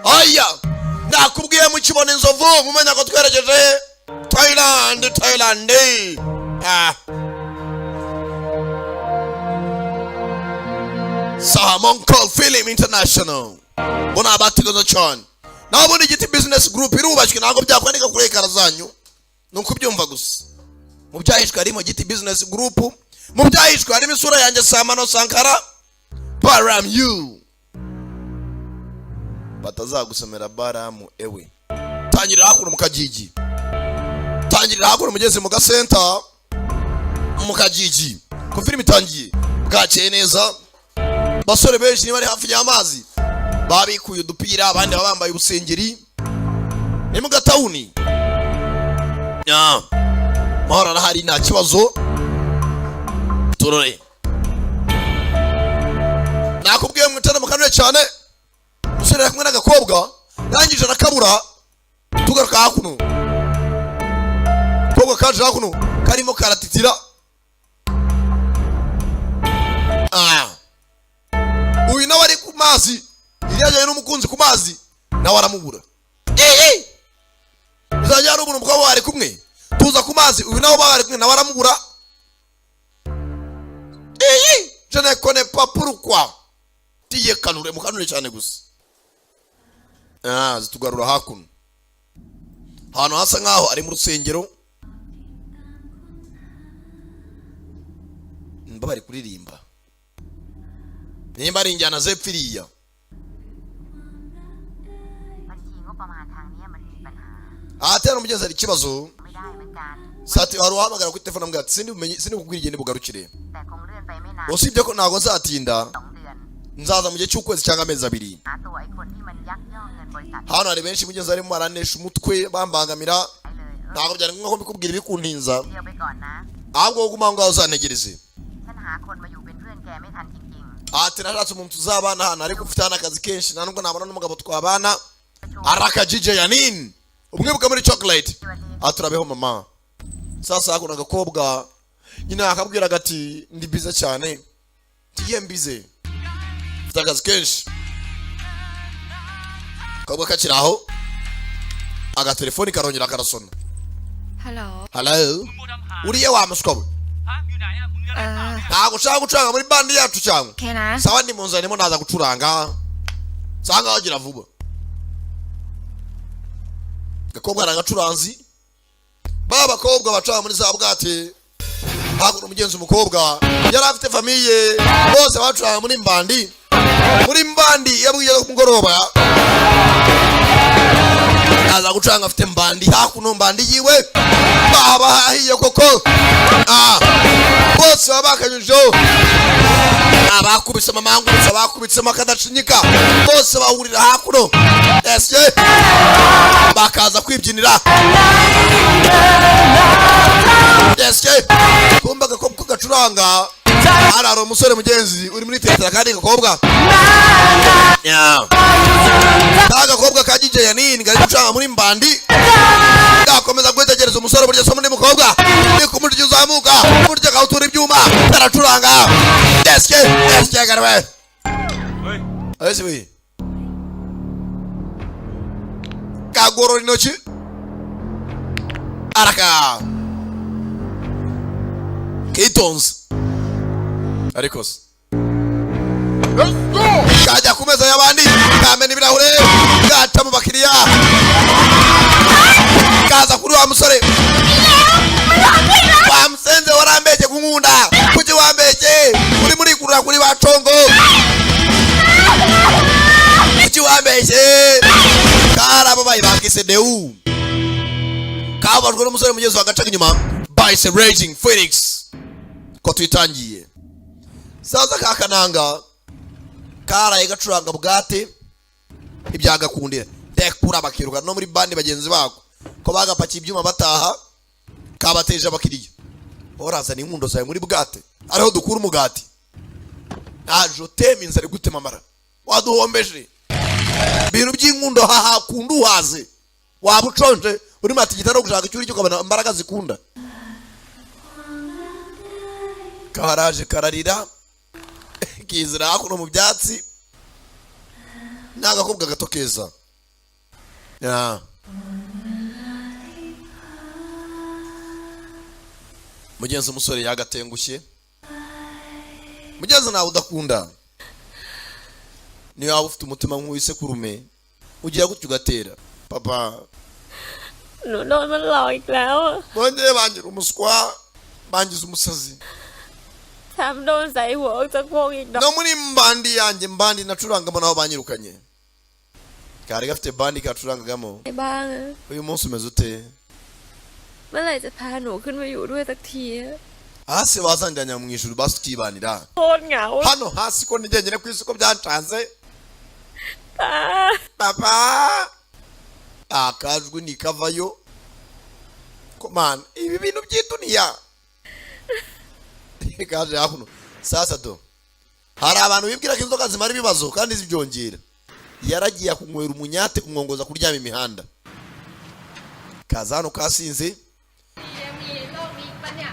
Aya nakubwiye, mukibona inzovu mumenya ko twerekeje Thailand. Thailand, ah. Sahamonkol Film International bo ni abateguza cyane. Naho ubundi Igiti Business Group irubashywe, ntabwo byakwandika kuri écran zanyu, ni ukubyumva gusa. Mu byahishwe harimo Giti Business Group, mu byahishwe harimo isura yanjye Samano Sankara Baram yu batazagusomera baramu. Ewe, tangirira hakuno mu kagigi, tangirira hakuno mugeze mu gasenta mu kagigi. Ko filime itangiye bwakeye neza, basore benshi niba ari hafi y'amazi babikuye udupira, abandi baba bambaye ubusengeri. Ni mu gatawuni nya mahoro arahari, nta kibazo. Turore, nakubwiye mwicare mukanure cyane. Umusore ari kumwe n'agakobwa, yarangije arakabura. Tugaruka hakuno, akobwa kaje hakuno karimo karatitira. Ah. Uyu nawe ari ku mazi, yari yajyanye n'umukunzi ku mazi, nawe aramubura. Eh, bizajya hari umuntu umukobwa bari kumwe, tuza ku mazi, uyu nawe bari kumwe, nawe aramubura. Eh, je ne connais pas pourquoi. Tiye kanure, mukanure cyane gusa. Ah, zitugarura hakuno ahantu hasa nkaho ari mu rusengero, mba bari kuririmba, nimba ari injyana zepfiriya. บัญชีงบประมาณทางเนี้ยมันมีปัญหา Ahatera umugenzi hari ikibazo. ไม่ได้เหมือนกัน Sati hari uwahamagara kuri telefone ambwira ati sindi bumenye, sindi bukubwira igihe bugarukire. แต่คงเลื่อนไปไม่นาน Usibye ko ntabwo nzatinda. สองเดือน Nzaza mu gihe cy'ukwezi cyangwa amezi 2. หาตัวไอ้คนที่มันยักยอกเงินบริษัท Hano hari benshi mugenzi barimo baranesha umutwe, bambangamira. ได้เลยเออ Ntabwo byari ngombwa ko mbikubwira ibikuntinza. เดียวไปก่อนนะ Ahubwo wowe guma aho ngaho uzantegereze. ฉันหาคนมาอยู่เป็นเพื่อนแกไม่ทันจริง Ati nashatse umuntu tuzabana hano, ariko ufite hano akazi kenshi, nta nubwo nabona n'umugabo twabana. ๆประชุม Araka DJ Yanin umwibuka muri chocolate. สวัสดี Ati urabeho mama. Sasa hakuno agakobwa nyine akabwiraga ati ndi bize cyane, tiye mbize, mfite akazi kenshi. Akabwa kakiri aho, agatelefoni karongera karasona. ฮัลโหล Hello, uriye wa muswa we? ฮะอยู่ไหนอ่ะมึงจะ เอ เล่นเปล่า อ เนี่ย Ntabwo ushaka gucuranga muri bandi yacu cyangwa? โอเคนะ Sawa, ndi mu nzira, ndimo ndaza gucuranga nsanga wagira vuba. Gakobwa ni agacuranzi, ba bakobwa bacuranga muri za boîte. Hakuno umugenzi umukobwa yari afite famille, bose bacuranga muri mbandi, muri mbandi. Yabwiye ku mugoroba aza gucuranga, afite mbandi hakuno, mbandi yiwe baba hahiye koko. Ah, bose baba bakanyujijeho, abakubise amamangurutse, abakubitsemo akadacinyika, bose bahurira hakuno ese bakaza kwibyinira. Ese kumba agakobwa ko gacuranga hano, hari umusore mugenzi uri muri tetera kandi gakobwa. Yeah. Ka gakobwa ka DJ Yanini kari gucuranga muri mbandi, gakomeza kwitegereza umusore. Burya somo mukobwa ni kumurya uzamuka, burya akawutura ibyuma, karacuranga deske deske garwe. เฮ้ย Ese we kagorora intoki araka kitonze, ariko se kajya ku meza y'abandi, kamena ibirahure, gaca mu bakiriya, kaza kuri wa musore. Wamusenze, warambeshye kunkunda, kuki wambeshye? Uri murikurura kuri ba congo, kuki wambeshye? Karababaye, bakise deu, kababajwe n'umusore mugenzi wagacaga inyuma. Bahise Raging Phoenix ko tuyitangiye. Saza ka kananga karaye gacuranga boîte, ntibyagakundira, dekura bakiruka no muri bandi bagenzi bako ko bagapakiye ibyuma bataha, kabateje abakiriya. Urazana inkundo zawe muri boîte ariho dukura umugati, nta joteme, inzara igutema amara, waduhombeje ibintu by'inkundo. Haha kunda uhaze, waba uconje urimo atigita no gushaka icyo urya, ukabona imbaraga zikunda. Karaje kararira, kizira hakuno mu byatsi. Ni agakobwa gato keza. Ya. Mugenzi, umusore yagatengushye. Mugenzi, nawe udakunda, niyo waba ufite umutima nk'uwisekurume, ugira gutya ugatera papa. หนูโดนมันหลอกอีกแล้วอะ Bongeye bangira umuswa, bangiza umusazi. แถมโดนใส่หัวออกจากวงอีกดอก No muri band yanjye, band nacurangamo, naho banyirukanye. Kari gafite band kacurangagamo. ไปบ้างอะ Uyu munsi umeze ute? เมื่อไหร่จะพาหนูขึ้นมาอยู่ด้วยสักทีอะ Hasi wazanjyanya mu ijuru basi tukibanira. โคตรเหงา Hano hasi ko ni jyenyine ku isi, ko byancanze. ตา Papa, akajwi ntikavayo ko man, ibi bintu by'iduniya kaje hakuno. Sasa do hari abantu bibwira ko inzoga zimara ibibazo kandi zibyongera. Yaragiye akunywera umunyate, kumwongoza kuryama imihanda. Kaza hano kasinze.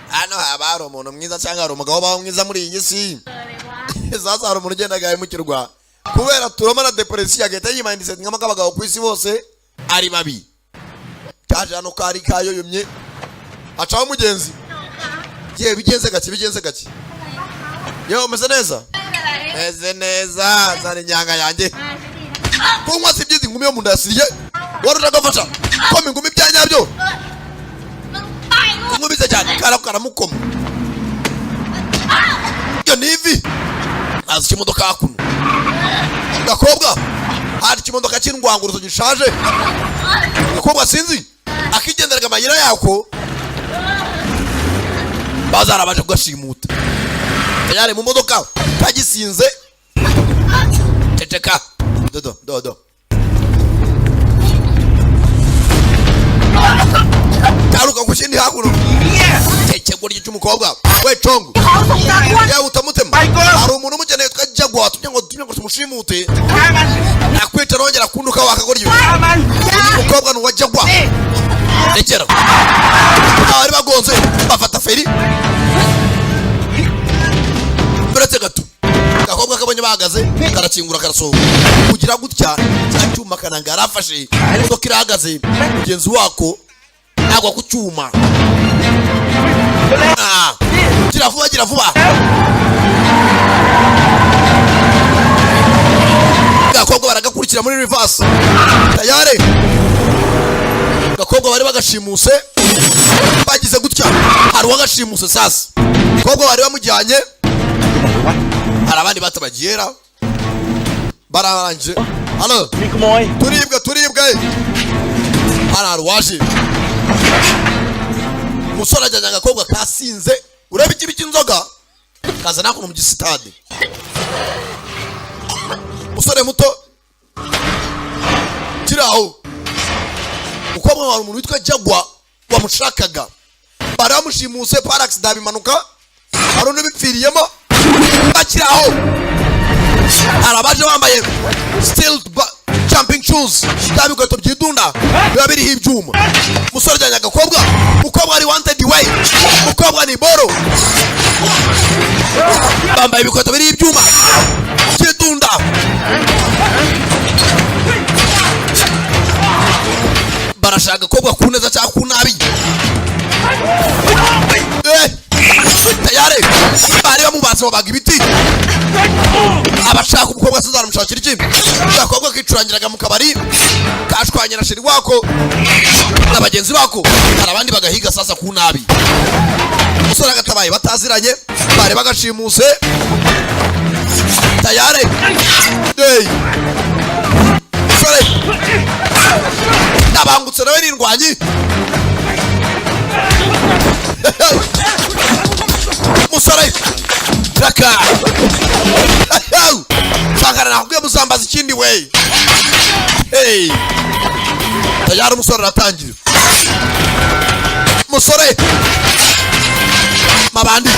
Hano haba hari umuntu mwiza cyangwa hari umugabo ubaho mwiza muri iyi si? Sasa hari umuntu ugenda agahemukirwa kubera trauma na depression, agahita yimanditse nk'abagabo ku isi bose ari babi. Kaje hano kari kayoyomye, acaho mugenzi. Ye, bigenze gake, bigenze gake. Yewe, umeze neza? Meze neza, zana inyanga yanjye. Kunywa si byiza, ingumi yo mu nda yasiriye wari utagafasha koma ingumi bya nyabyo, inkubize cyane, karamukoma. Iyo ni ivi. Azi ikimodoka hakuno, gakobwa. Hari ikimodoka cy'indwanguruzo gishaje. Gakobwa sinzi akigenderaga amayira yako, bazarabaje kugashimuta. Tayari mu modoka kagisinze. Ceceka, dodo dodo. Taruka ku kindi hakuno. Cecego ry'umukobwa we congo yewe utamutema. Hari umuntu umukeneye witwa Jagwa, tumye ngo tumushimute, nakwica nongera kunduka wakagora. Ibi uyu mukobwa ni uwa Jagwa. Rekera. Abari bagonze bafata feri. Uretse gato, gakobwa kabonye bahagaze, karakingura, karasohoka. Kugira gutya, cya cyuma kananga yarafashe. Imodoka irahagaze, mugenzi wako agwa ku cyuma. Ah, gira vuba, gira vuba. Gakobwa baragakurikira muri reverse. Tayari gakobwa bari bagashimuse. Bagize gutya, hari uwagashimuse. Sasa gakobwa bari bamujyanye, hari abandi batabagiyera bararangije hano. มีขโมย Turibwe, turibwe. Hano hari uwaje, umusore ajyanye agakobwa kasinze. Urebe ikibi cy'inzoga, kaza nakuno mu gisitade. Umusore muto kiri aho, umukobwa wawe, umuntu witwa Jagwa wamushakaga, bari bamushimuse par accident, bimanuka, hari undi ubipfiriyemo. Bakiri aho, hari abaje bambaye steel jumping shoes, bya bikweto byidunda biba biriho ibyuma. Umusore ajyanye agakobwa. Umukobwa ari wanted way, umukobwa ni boro. Bambaye ibikweto biriho ibyuma byidunda, barashaka agakobwa ku neza cyangwa ku nabi. Tayari bari bamubatse, babaga ibiti. Abashaka umukobwa sinzaramushakira iki? Agakobwa kicurangiraga mu kabari, kashwanye na chéri wako na bagenzi bako. Hari abandi bagahiga sasa ku nabi. Umusore agatabaye bataziranye, bari bagashimuse. Tayari, hey. Musore nabangutse nawe n'indwanyi. Musore raka sankara, nakubwiye muzambaza ikindi we. Hey. Tayari umusore aratangira. Musore mabandi,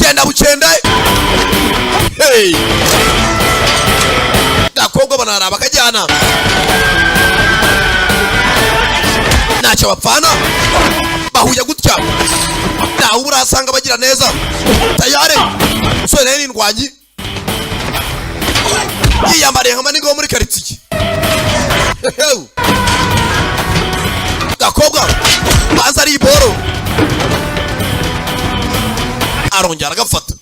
genda bukende. Hey. Gakobwa banaraba bakajyana, ntacyo bapfana. Bahuye gutya, ntawe urasanga bagira neza. Tayari umusore nawe n'indwanyi, yiyambariye nka maniga wo muri karitsiye. Gakobwa banza ari iboro, arongera aragafata,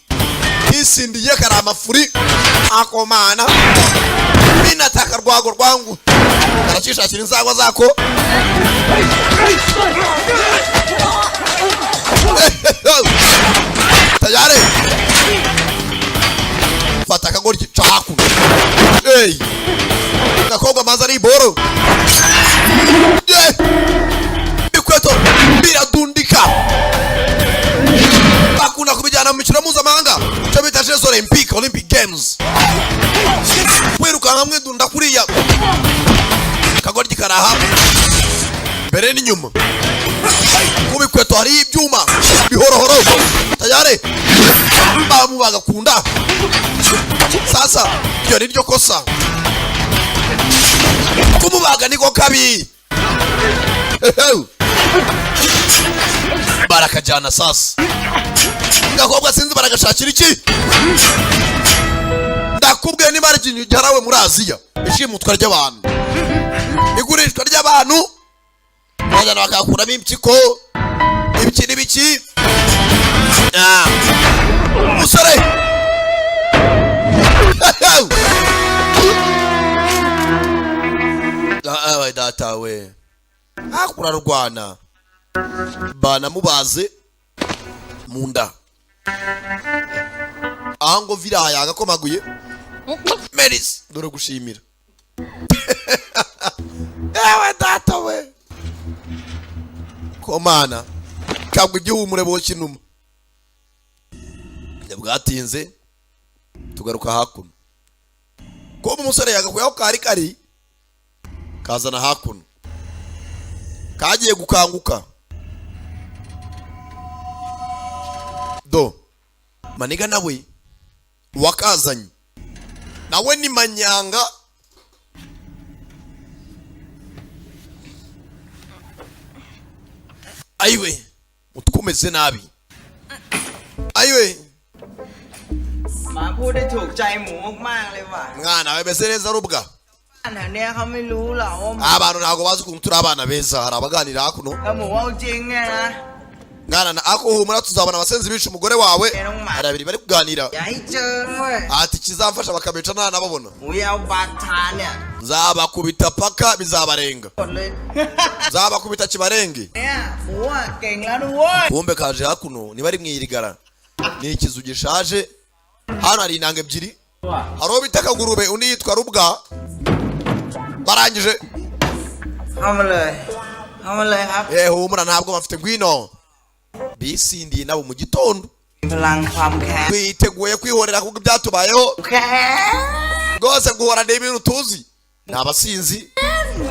kisindiye kari amafuri akomana binataka rwago rwangu, karacishakira inzagwa zako. Tayari fata akagoryi, ca hakuno. Hey! Gakobwa manza ari iboro. Yeah! Bikweto biradundika, bakunda kubijyana mu mikino mpuzamahanga, icyo bita Jeux Olympique, Olympic Games, kwirukanka mwidunda kuriya. Akagoryi karaha mbere n'inyuma ku bikweto hariho ibyuma bihorohoro, tayari bamu bagakunda. Sasa iryo ni ryo kosa, kumubaga niko kabi. Barakajyana sasa gakobwa, sinzi baragashakira iki. Ndakubwiye niba ari ikintu giharawe muri Aziya, ishimutwa ry'abantu, igurishwa ry'abantu, bajyana bakakuramo impyiko, ibiki n'ibiki. Ah. Musore Ah, ah, data we hakurarwana banamubaze mu nda aho ngo viraha yagakomaguye merisi. Dore gushimira ewe data we komana kabwa igihumure boshye inuma. Bwatinze tugaruka hakuno, kuba umusore yagakuyeho kari kari kazana hakuno, kagiye gukanguka. Do maniga nawe wakazanye nawe ni manyanga. Ayiwe, utwumeze nabi ayiwe. หมาพูดได้ถูกใจหมูมากๆเลยว่ะ Mwana bameze neza rubwa. บ้านแถวเนี้ยเขาไม่รู้หรอกว่าหมู Abantu ntabwo bazi ukuntu turi abana beza, hari abaganira hakuno. ถ้าหมูเอาจริงเนี่ยนะ Mwana na ako humura, tuzabona abasenzi bishe umugore wawe. Hari babiri bari kuganira. อย่าให้เจอเว้ย Ati kizamfasha bakabica ntanababona. หมูยาวบาดทานเนี่ย Nzabakubita paka bizabarenga. หมดเลย Nzabakubita kibarenge. เนี่ยหมูอ่ะเก่งแล้วนะเว้ย Kumbe kaje hakuno niba ari mwirigara, ni ikizu gishaje. Hano hari inanga ebyiri, hari uwo bita Kagurube, undi yitwa Rubwa. Barangije. เข้ามาเลยเข้ามาเลยครับ Eh, humura ntabwo bafite, ngwino. Bisindiye nabo mu gitondo. พลังความแค้น Twiteguye kwihorera kuko ibyatubayeho แค้น rwose guhora ni ibintu tuzi, ni abasinzi.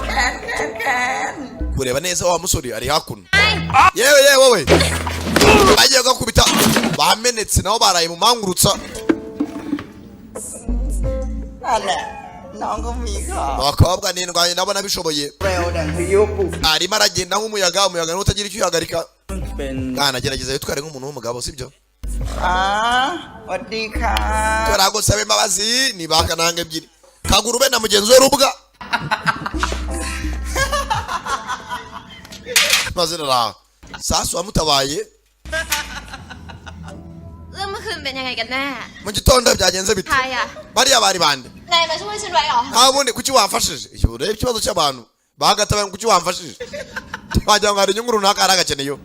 แค้นแค้นแค้น Kureba neza wa musore ari hakuno. Yewe yewe wowe, bagiye gakubita bamenetse, nabo baraye mu mangurutsa. นั่นแหละน้องก็มีของ Abakobwa n'indwanyi nabo nabishoboye. เร็วดังพายุปลุก Arimo aragenda nk'umuyaga, umuyaga niwo utagira icyo uhagarika. เป็น Mwana gerageza witware nk'umuntu w'umugabo, sibyo? อ๋อสวัสดีค่ะ Turagusaba imbabazi. Ni bakananga ebyiri, Kagurube na mugenzi we Rubwa, mazina raha sasu wamutabaye. เรื่องเมื่อคืนเป็นยังไงกันแน่ Mu gitondo byagenze bite? ใครอ่ะ Bariya bari bande? นายมาช่วยฉันไว้เหรอ Nta bundi, kuki wamfashije? Iyo urebe ikibazo cy'abantu bagatabaye, kuki wamfashije, wagira ngo hari inyungu runaka hari agakeneyo.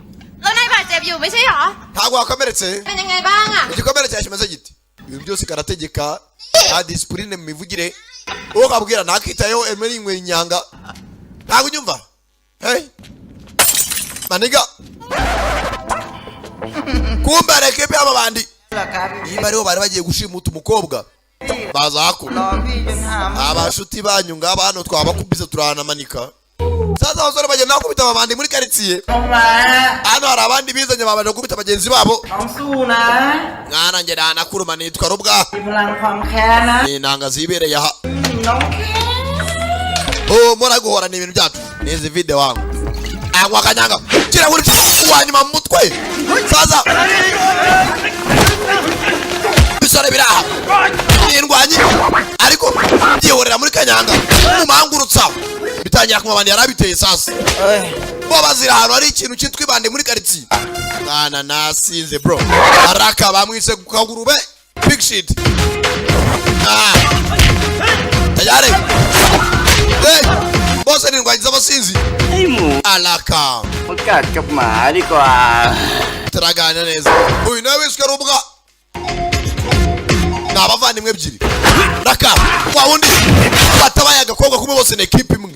แล้วนายบาดเจ็บอยู่ไม่ใช่เหรอ Ntabwo wakomeretse? เป็นยังไงบ้างอ่ะ Igikomere cyawe kimeze gite? Ibintu byose karategeka, nta disipurine mu mivugire, uwo kabwira ntakitayeho, emera inywera inyanga, ntabwo unyumva. Hey maniga, kumbe hari ekipe y'amabandi. เหรอครับ Niba aribo bari bagiye gushimuta umukobwa, baza hakuno. รอพี่จนหาม Abashuti banyu ngaba hano, twabakubise turahanamanika. Sasa abasore bagenda bakubita amabandi muri karitsiye. ลงมา Hano hari abandi bizanye, babanje gukubita bagenzi babo. น้องสู้นะ Mwana njye nanakuruma, nitwa Rubwa. มีพลังความแค้นนะ Ni inanga zibereye aha. น้องแค้น Oh, mora guhorana ibintu byacu nizi vide wangu anywa akanyanga kirahuri uwanyuma mu mutwe. Sasa bisore biraha n'indwanyi, ariko byihorera muri kanyanga mumangurutsa. Bitangira ku mabandi yarabiteye. Sasa bo bazira ahantu hari ikintu cyitwa ibandi muri karitsiye. Mwana nasinze bro, araka bamwise ku kagurube big shit. Ah. Tayari. Hey, bose ni ndwanyi z'abasinzi. ไอ้หมู Alaka. มากัดกับหมาดีกว่า Turaganira neza. Uyu nawe wiswe rubwa, ni abavandimwe ebyiri. Raka wa wundi batabaye agakobwa kumwe, bose ni ekipe imwe.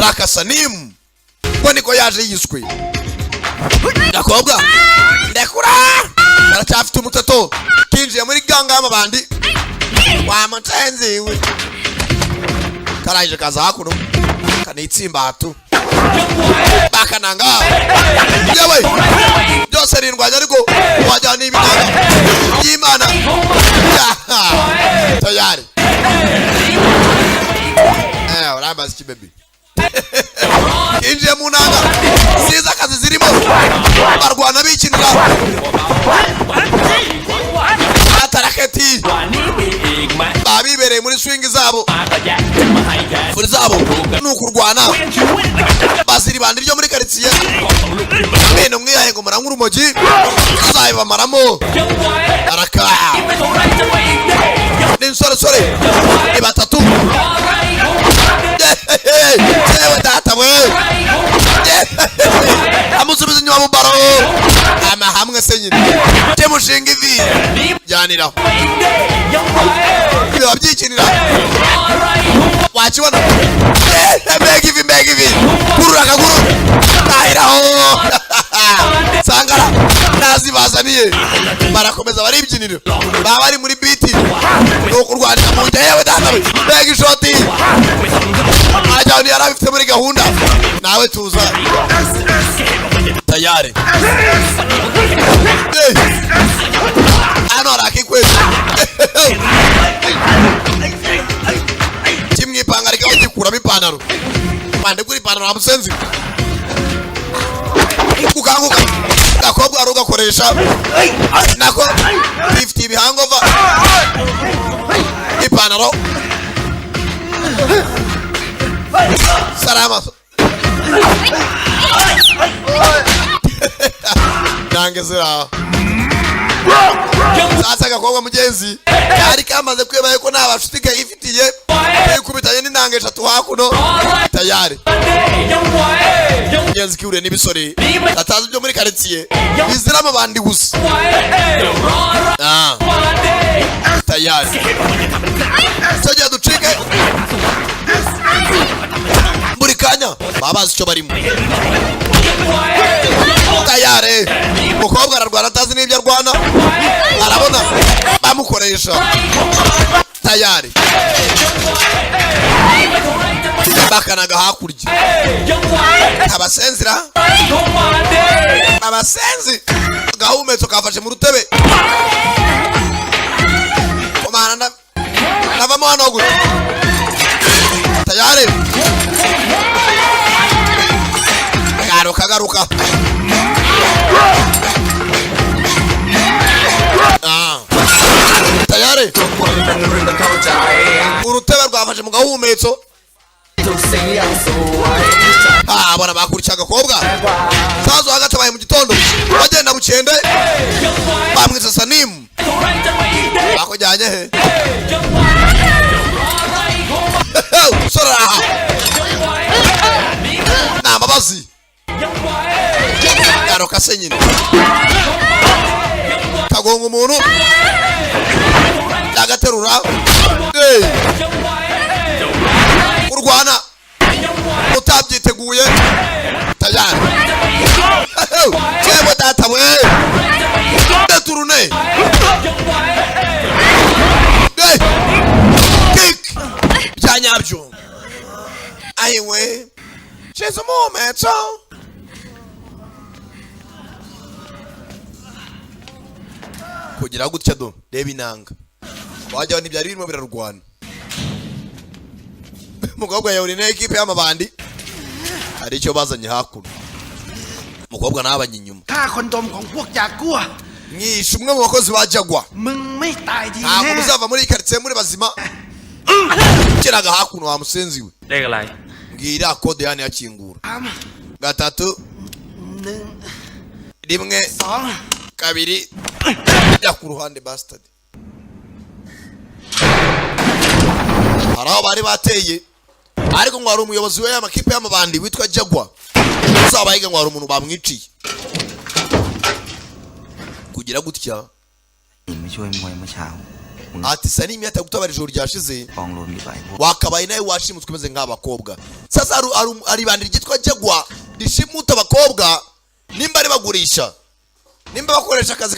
Raka Sanimu ko niko yaje yiswe. Gakobwa ndekura, aracyafite umuteto, kinjiye muri gang y'amabandi wa mucenzi we. Karangije kaza hakuno kanitsimba bakananga. Yewe, byose ni indwanya, ariko wajyana ibinanga by'Imana. Tayari. Urambaza iki baby? Kinjiye mu nanga siza, akazi zirimo, barwana bikinira ataraketi, baba bibereye muri swing zabo, furi zabo ni ukurwana. Bazira ibandi ryo muri karitsiye. Bene mwihaye ngo muranywe urumogi, tuzabibamaramo. Araka n'insoresore ni batatu. Yewe data we, amusubiza inyuma mu baro amahamwe se nyine cyemushinga ivi jyaniraho biba byikinira wakibona. Mbega ivi, mbega ivi, kurura akaguru tahiraho sangara nazibazaniye. Barakomeza baribyinira, baba bari muri beat, ni ukurwanira mu njya. Yewe data we, mbega ishoti! Ajyana yari abifite muri gahunda. Nawe tuza tayari. Hey! Hano hari akikwezi kimwipanga, rikaba gikuramo ipantaro. Bandegura ipantaro hamusenzi gukanguka. Gakobwa wari ugakoresha nako bifitiye ibihangova ipantaro. Salama nange ziraho. Sasa agakobwa mugenzi kari kamaze kwibaye ko nta bashuti kayifitiye, yikubitanye n'intanga eshatu hakuno. Tayari mugenzi kihuriye n'ibisore atazi byo muri karitsiye bizira amabandi gusa. Ah. Tayari sojya ducike buri kanya, baba bazi icyo barimo. Tayari umukobwa ararwana atazi n'ibyo arwana, arabona bamukoresha. Tayari bakanaga hakurya abasenzira abasenzi. Agahumetso kafashe mu rutebe komana navamo hano gute? Tayari garuka, garuka. Ah. Tayari urutebe rwafashe mu gahumetso. Ah, abana bakurikiye agakobwa. Sazo hagatabaye mu gitondo bagenda bukende, bamwise Sanimu. Bakujyanye he? Sora aha nta mbabazi. Garuka se nyine, kagonga umuntu agaterura. Hey! Kurwana utabyiteguye. Tayari yewe data we, deturune. Hey! Kick bya nyabyo. Ayiwe, shize umuhumetso. Kugira gutya do, reba inanga, wajya ntibyari birimo birarwana. Umukobwa yahuriye n'ekipe y'amabandi, hari icyo bazanye hakuno. Umukobwa nabanye inyuma. ฆ่าคนดมของพวกจากัว Mwishe umwe mu bakozi ba Jagwa. มึงไม่ตายดี Ntabwo แน่ muzava muri iyi karitsiye muri bazima. Kiraga hakuno wa musenzi we. เลขอะไร Mbwira kode yani yakingura. Gatatu, หนึ่ง rimwe, สอง kabiri, jya ku ruhande, bastard. Hari aho bari bateye, ariko ngo hari umuyobozi we y'amakipe y'amabandi witwa Jagwa uzabahiga, ngo hari umuntu bamwiciye kugira gutya. มาช่วยมวยเมื่อเช้ามึง Ati Sanimi yatagutabara ijoro ryashize, กองรวมอยู่ไปพวก wakabaye nawe washimutswe umeze nk'abakobwa. Sasa hari ibandi ryitwa Jagwa rishimuta abakobwa, nimba ari bagurisha, nimba bakoresha akazi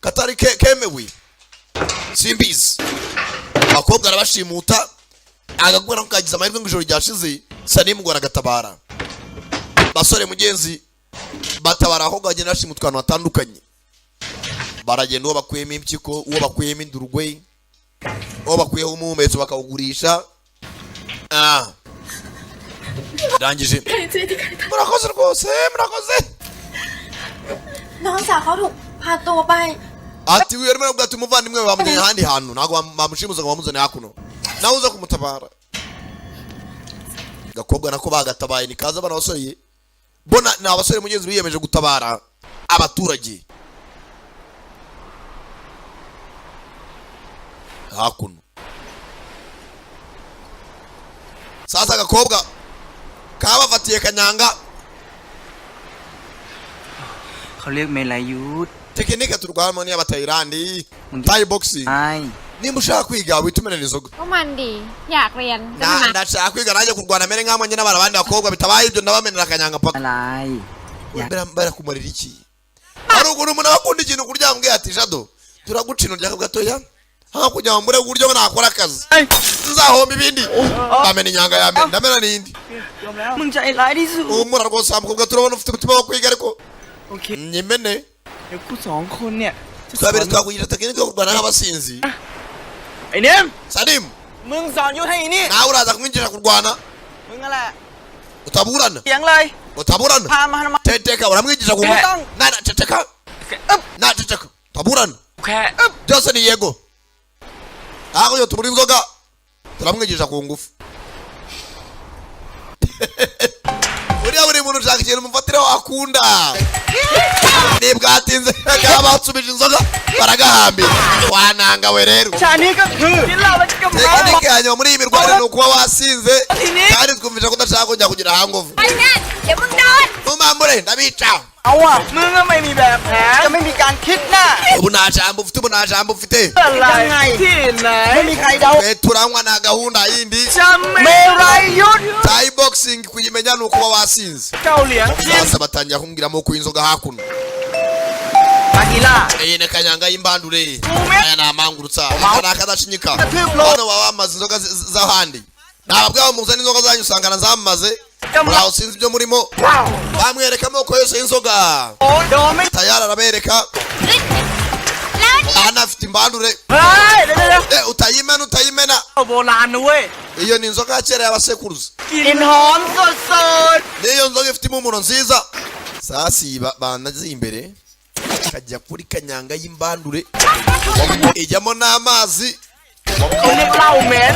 katari kemewe, simbizi. Abakobwa arabashimuta, agakubona ko kagize amahirwe ngo ijoro ryashize Sanimu ngo aragatabara. Basore mugenzi batabara abakobwa, bagenda bashimutwa ahantu hatandukanye, baragenda, uwo bakuyemo impyiko, uwo bakuyemo indurwe, uwo bakuyeho umuhumetso bakawugurisha. Ah, ndangije. Murakoze rwose, murakoze. น้องสาวเขาถูกพาตัวไป Ati uyu arimo aravuga ati umuvandimwe we bamujyanye ahandi hantu, ntabwo bamushimuza ngo bamuzane hakuno, nawe uza kumutabara. Gakobwa nako bagatabaye, ni kaza abana basore bona ni abasore mugenzi biyemeje gutabara abaturage hakuno. Sasa agakobwa kabafatiye kanyanga. เขาเรียกเมลายุทธ Tekinike turwanamo ni y'abatayilandi, Thai boxing. ไอ้ Nimba ushaka kwiga witumenera inzoga. ก็มันดี อยากเรียนจะไม่มา Ndashaka kwiga nanjye kurwana mere nk'amwe nyine abana abandi bakobwa, bitabaye ibyo ndabamenera akanyanga paka. อะไร อยาก Barakumarira iki? Hari ukuntu umuntu aba akunda ikintu kuryambwiye ati jado turaguca ino ryaka gatoya hano kugira ngo mbure uburyo nakora akazi nzahomba ibindi, ndamena inyanga ya mbere, ndamena n'indi. มึงใจร้ายที่สุด Humura rwose wa mukobwa, turabona ufite umutima wo kwiga, ariko โอเค nyimene. เดี๋ยวกูสองคนเนี่ยจะสอน Twabere twakwigisha tekinike yo kurwana nk'abasinzi. ไอ้เนี่ย Sanimu, มึงสอนยุทธให้อีนี่ nawe uraza kumwigisha kurwana. มึงอะไร Utaburana. เสียงเลย Utaburana. พามาทำไม Teteka, uramwigisha kurwana. Nana ceceka, na ceceka, utaburana. แค่ Byose ni yego. Ntabwo iyo tubura inzoga turamwigisha ku ngufu. Uriya buri muntu ushaka ikintu umufatiraho akunda, ntibwatinze bansubije inzoga baragahambira, wananga we rero. ชานี้ก็คือกินเหล้าแล้วก็เมา Tekinike ya nyuma muri iyi mirwanire ni ukuba wasinze, kandi twumvisha ko udashaka kongera kugira hangover. ไปงานเดี๋ยวมึงโดน Mumambure ndabica. เอาอ่ะ มึงก็ไม่มีแบบแผนจะไม่มีการคิดหน้า Ubu nta jambo ufite, ubu nta jambo ufite. อะไรยังไงที่ไหน ไม่มีใครเดา Twe turanywa, nta gahunda yindi. เมรัยยุทธ Thai boxing kuyimenya ni ukuba wasinze. เกาเหลียง Sasa batangira kumbwira amoko y'inzoga hakuno. ปากีล่า Iyi ni kanyanga y'imbandure, aya ni amangurutsa, aka ni akadashinyika. Hano baba bamaze inzoga z'ahandi, ntabwo muzana inzoga zanyu usanga zamaze muraho, sinzi ibyo murimo. Bamwereka amoko yose y'inzoga. โอ้โดนไม่ Tayari arabereka. แล้วนี่ Anafite imbandure. เฮ้ยเดี๋ยวเดี๋ยว Eh, utayimena, utayimena. โบราณนะเว้ย Iyo ni inzoga ya kera y'abasekuruza. กลิ่นหอมสดสด Niyo nzoga ifite impumuro nziza. Sasa iyi banazi imbere kajya kuri kanyanga y'imbandure, ijyamo n'amazi. เขาเรียกเหล้าเหม็น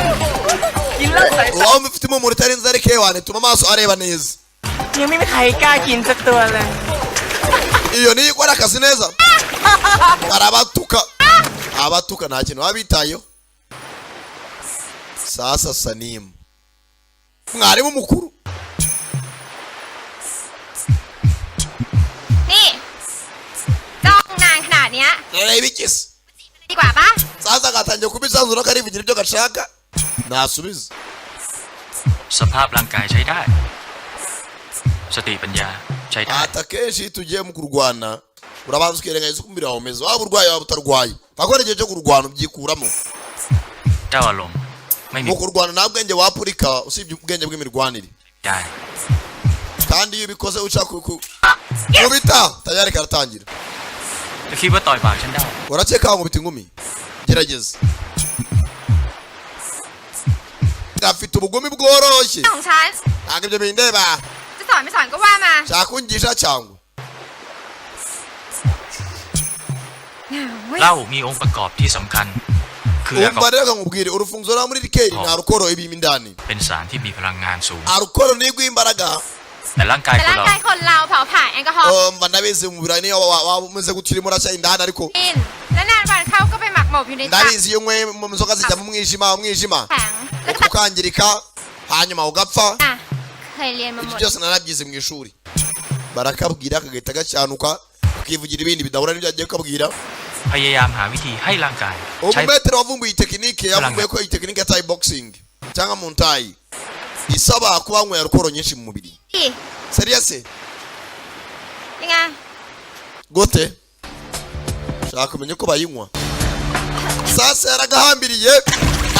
กินเหล้าใส่ Uwaba ufite impumuro itari nziza, ariko ewana ituma amaso areba neza. ยังไม่มีใครกล้ากินสักตัวเลย Iyo niyo ikora akazi neza. Arabatuka, abatuka nta kintu baba bitayeho. Sasa Sanimu mwarimu mukuru. นี่จ้องนานขนาดเนี้ย Nareba iki se? ดีกว่าปะ Sasa gatangiye kubisanzura karivugira ibyo gashaka, nasubiza. สภาพร่างกายใช้ได้ สติปัญญาใช้ได้ Ati akenshi iyo tugiye mu kurwana urabanza ukirengagiza uko umubiri wawe umeze, waba urwaye waba utarwaye, akora igihe cyo kurwana ubyikuramo. เจ้าอารมณ์ไม่มี Mu kurwana nta bwenge wapurika usibye ubwenge bw'imirwanire. ได้ Kandi iyo ubikoze ushaka kubita, tayari karatangira. จะคิดว่าต่อยปากฉันได้ Urakeka wankubita ingumi? Gerageza. Afite ubugumi bworoshye. ของฉัน Ntabwo ibyo bindeba. จะสอนไม่สอนก็ว่ามา Shaka kunyigisha cyangwa เหล้ามีองค์ประกอบที่สำคัญ คือแอลกอ Umva rero nkubwire, urufunguzo rwa muri liqueur nta alcool ibimo indani. เป็นสารที่มีพลังงานสูง Alcool ni imbaraga. แต่ร่างกาย แต่ คนเรา ร่างกายคนเราเผาผลาญแอลกอฮอล์ Umva, ndabizi mu mubiri niyo waba umeze gutya urimo urashya indani, ariko กินและนานวันเข้าก็ไปหมักหมมอยู่ในตับ ndabizi iyo unyweye mu nzoga zijya mu mwijima, umwijima แข็งแล้วก็ ukangirika, hanyuma ugapfa. อ่ะเคยเรียนมาหม Ibyo ด byose narabyize mu ishuri. Barakabwira kagahita gacyanuka, ukivugira ibindi bidahura n'ibyo agiye kukabwira. พยายามหาวิธีให้ร่างกายใช้ Umumetero wavumbuye iyi tekinike yavumbuye ko iyi tekinike ya Thai boxing cyangwa Muay Thai isaba kuba wanyweye alcool nyinshi mu mubiri. ดิ Serious. ยังไง Gute shaka kumenya uko bayinywa. Sasa yaragahambiriye,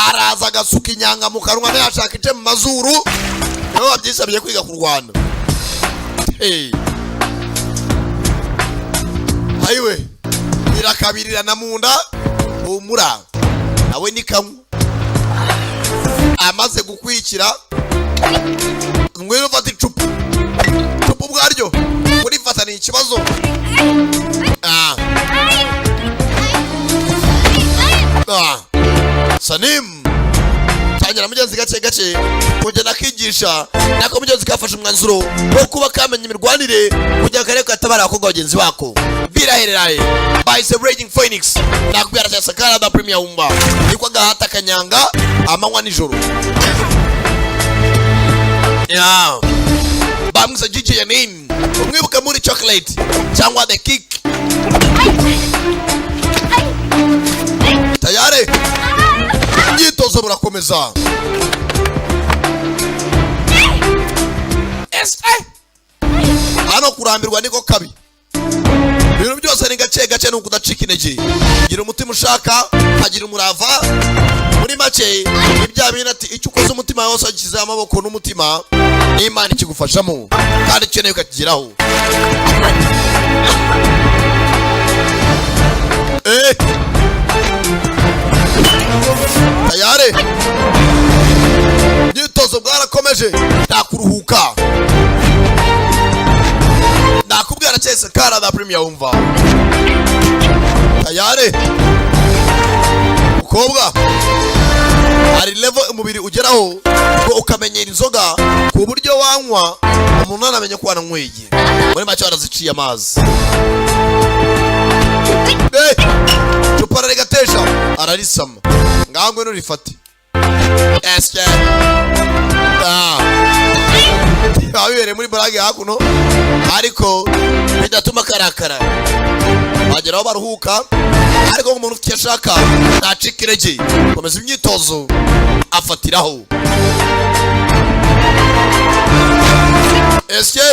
araza agasuka inyanga mu kanwa, ntiyashaka ice mu mazuru. Nibo babyisabye kwiga kurwana. Hey. Ayiwe, irakabirirana mu nda. Humura, nawe ni kamwe amaze gukwikira. Ngwino ufata icupa. Icupa ubwaryo kurifata ni ikibazo. Ah. Ah. Sanim tangira mugenzi gake gake kugenda akigisha nako. Mugenzi kafashe umwanzuro wo kuba kamenya imirwanire kugira karere katabara abakobwa bagenzi bako. Birahereraye bahise Raging Phoenix. Nakubwira cya Sakara da Premier Umba niko agahata kanyanga amanywa nijoro ya bamwise Gigi Yanin, umwibuke muri Chocolate cyangwa The Kick. Tayari imyitozo burakomeza. Ese hano kurambirwa niko kabi. Ibintu byose ni gake gake, ni ukudacika intege. Gira umutima ushaka, agira umurava. Muri make ni bya bintu ati icyo ukoze umutima wose wagishyizeho amaboko n'umutima, n'Imana ikigufashamo, kandi icyo ukeneye ukakigeraho. Eh! Tayari imyitozo bwarakomeje, nta kuruhuka. Nakubwira cyese kara da Premier wumva tayari. Mukobwa, hari level umubiri ugeraho ngo ukamenyera inzoga ku buryo wanywa umuntu anamenye ko wananyweye. Muri make waraziciye amazi. Eh, icupa ararigatesha, ararisama. Ngaho ngwino urifate. Esye. Ah. Biba bibereye muri burage hakuno, ariko bidatuma karakara. Bagera aho baruhuka, ariko nk'umuntu ufite icyo ashaka ntacika intege, komeza imyitozo afatiraho. Esye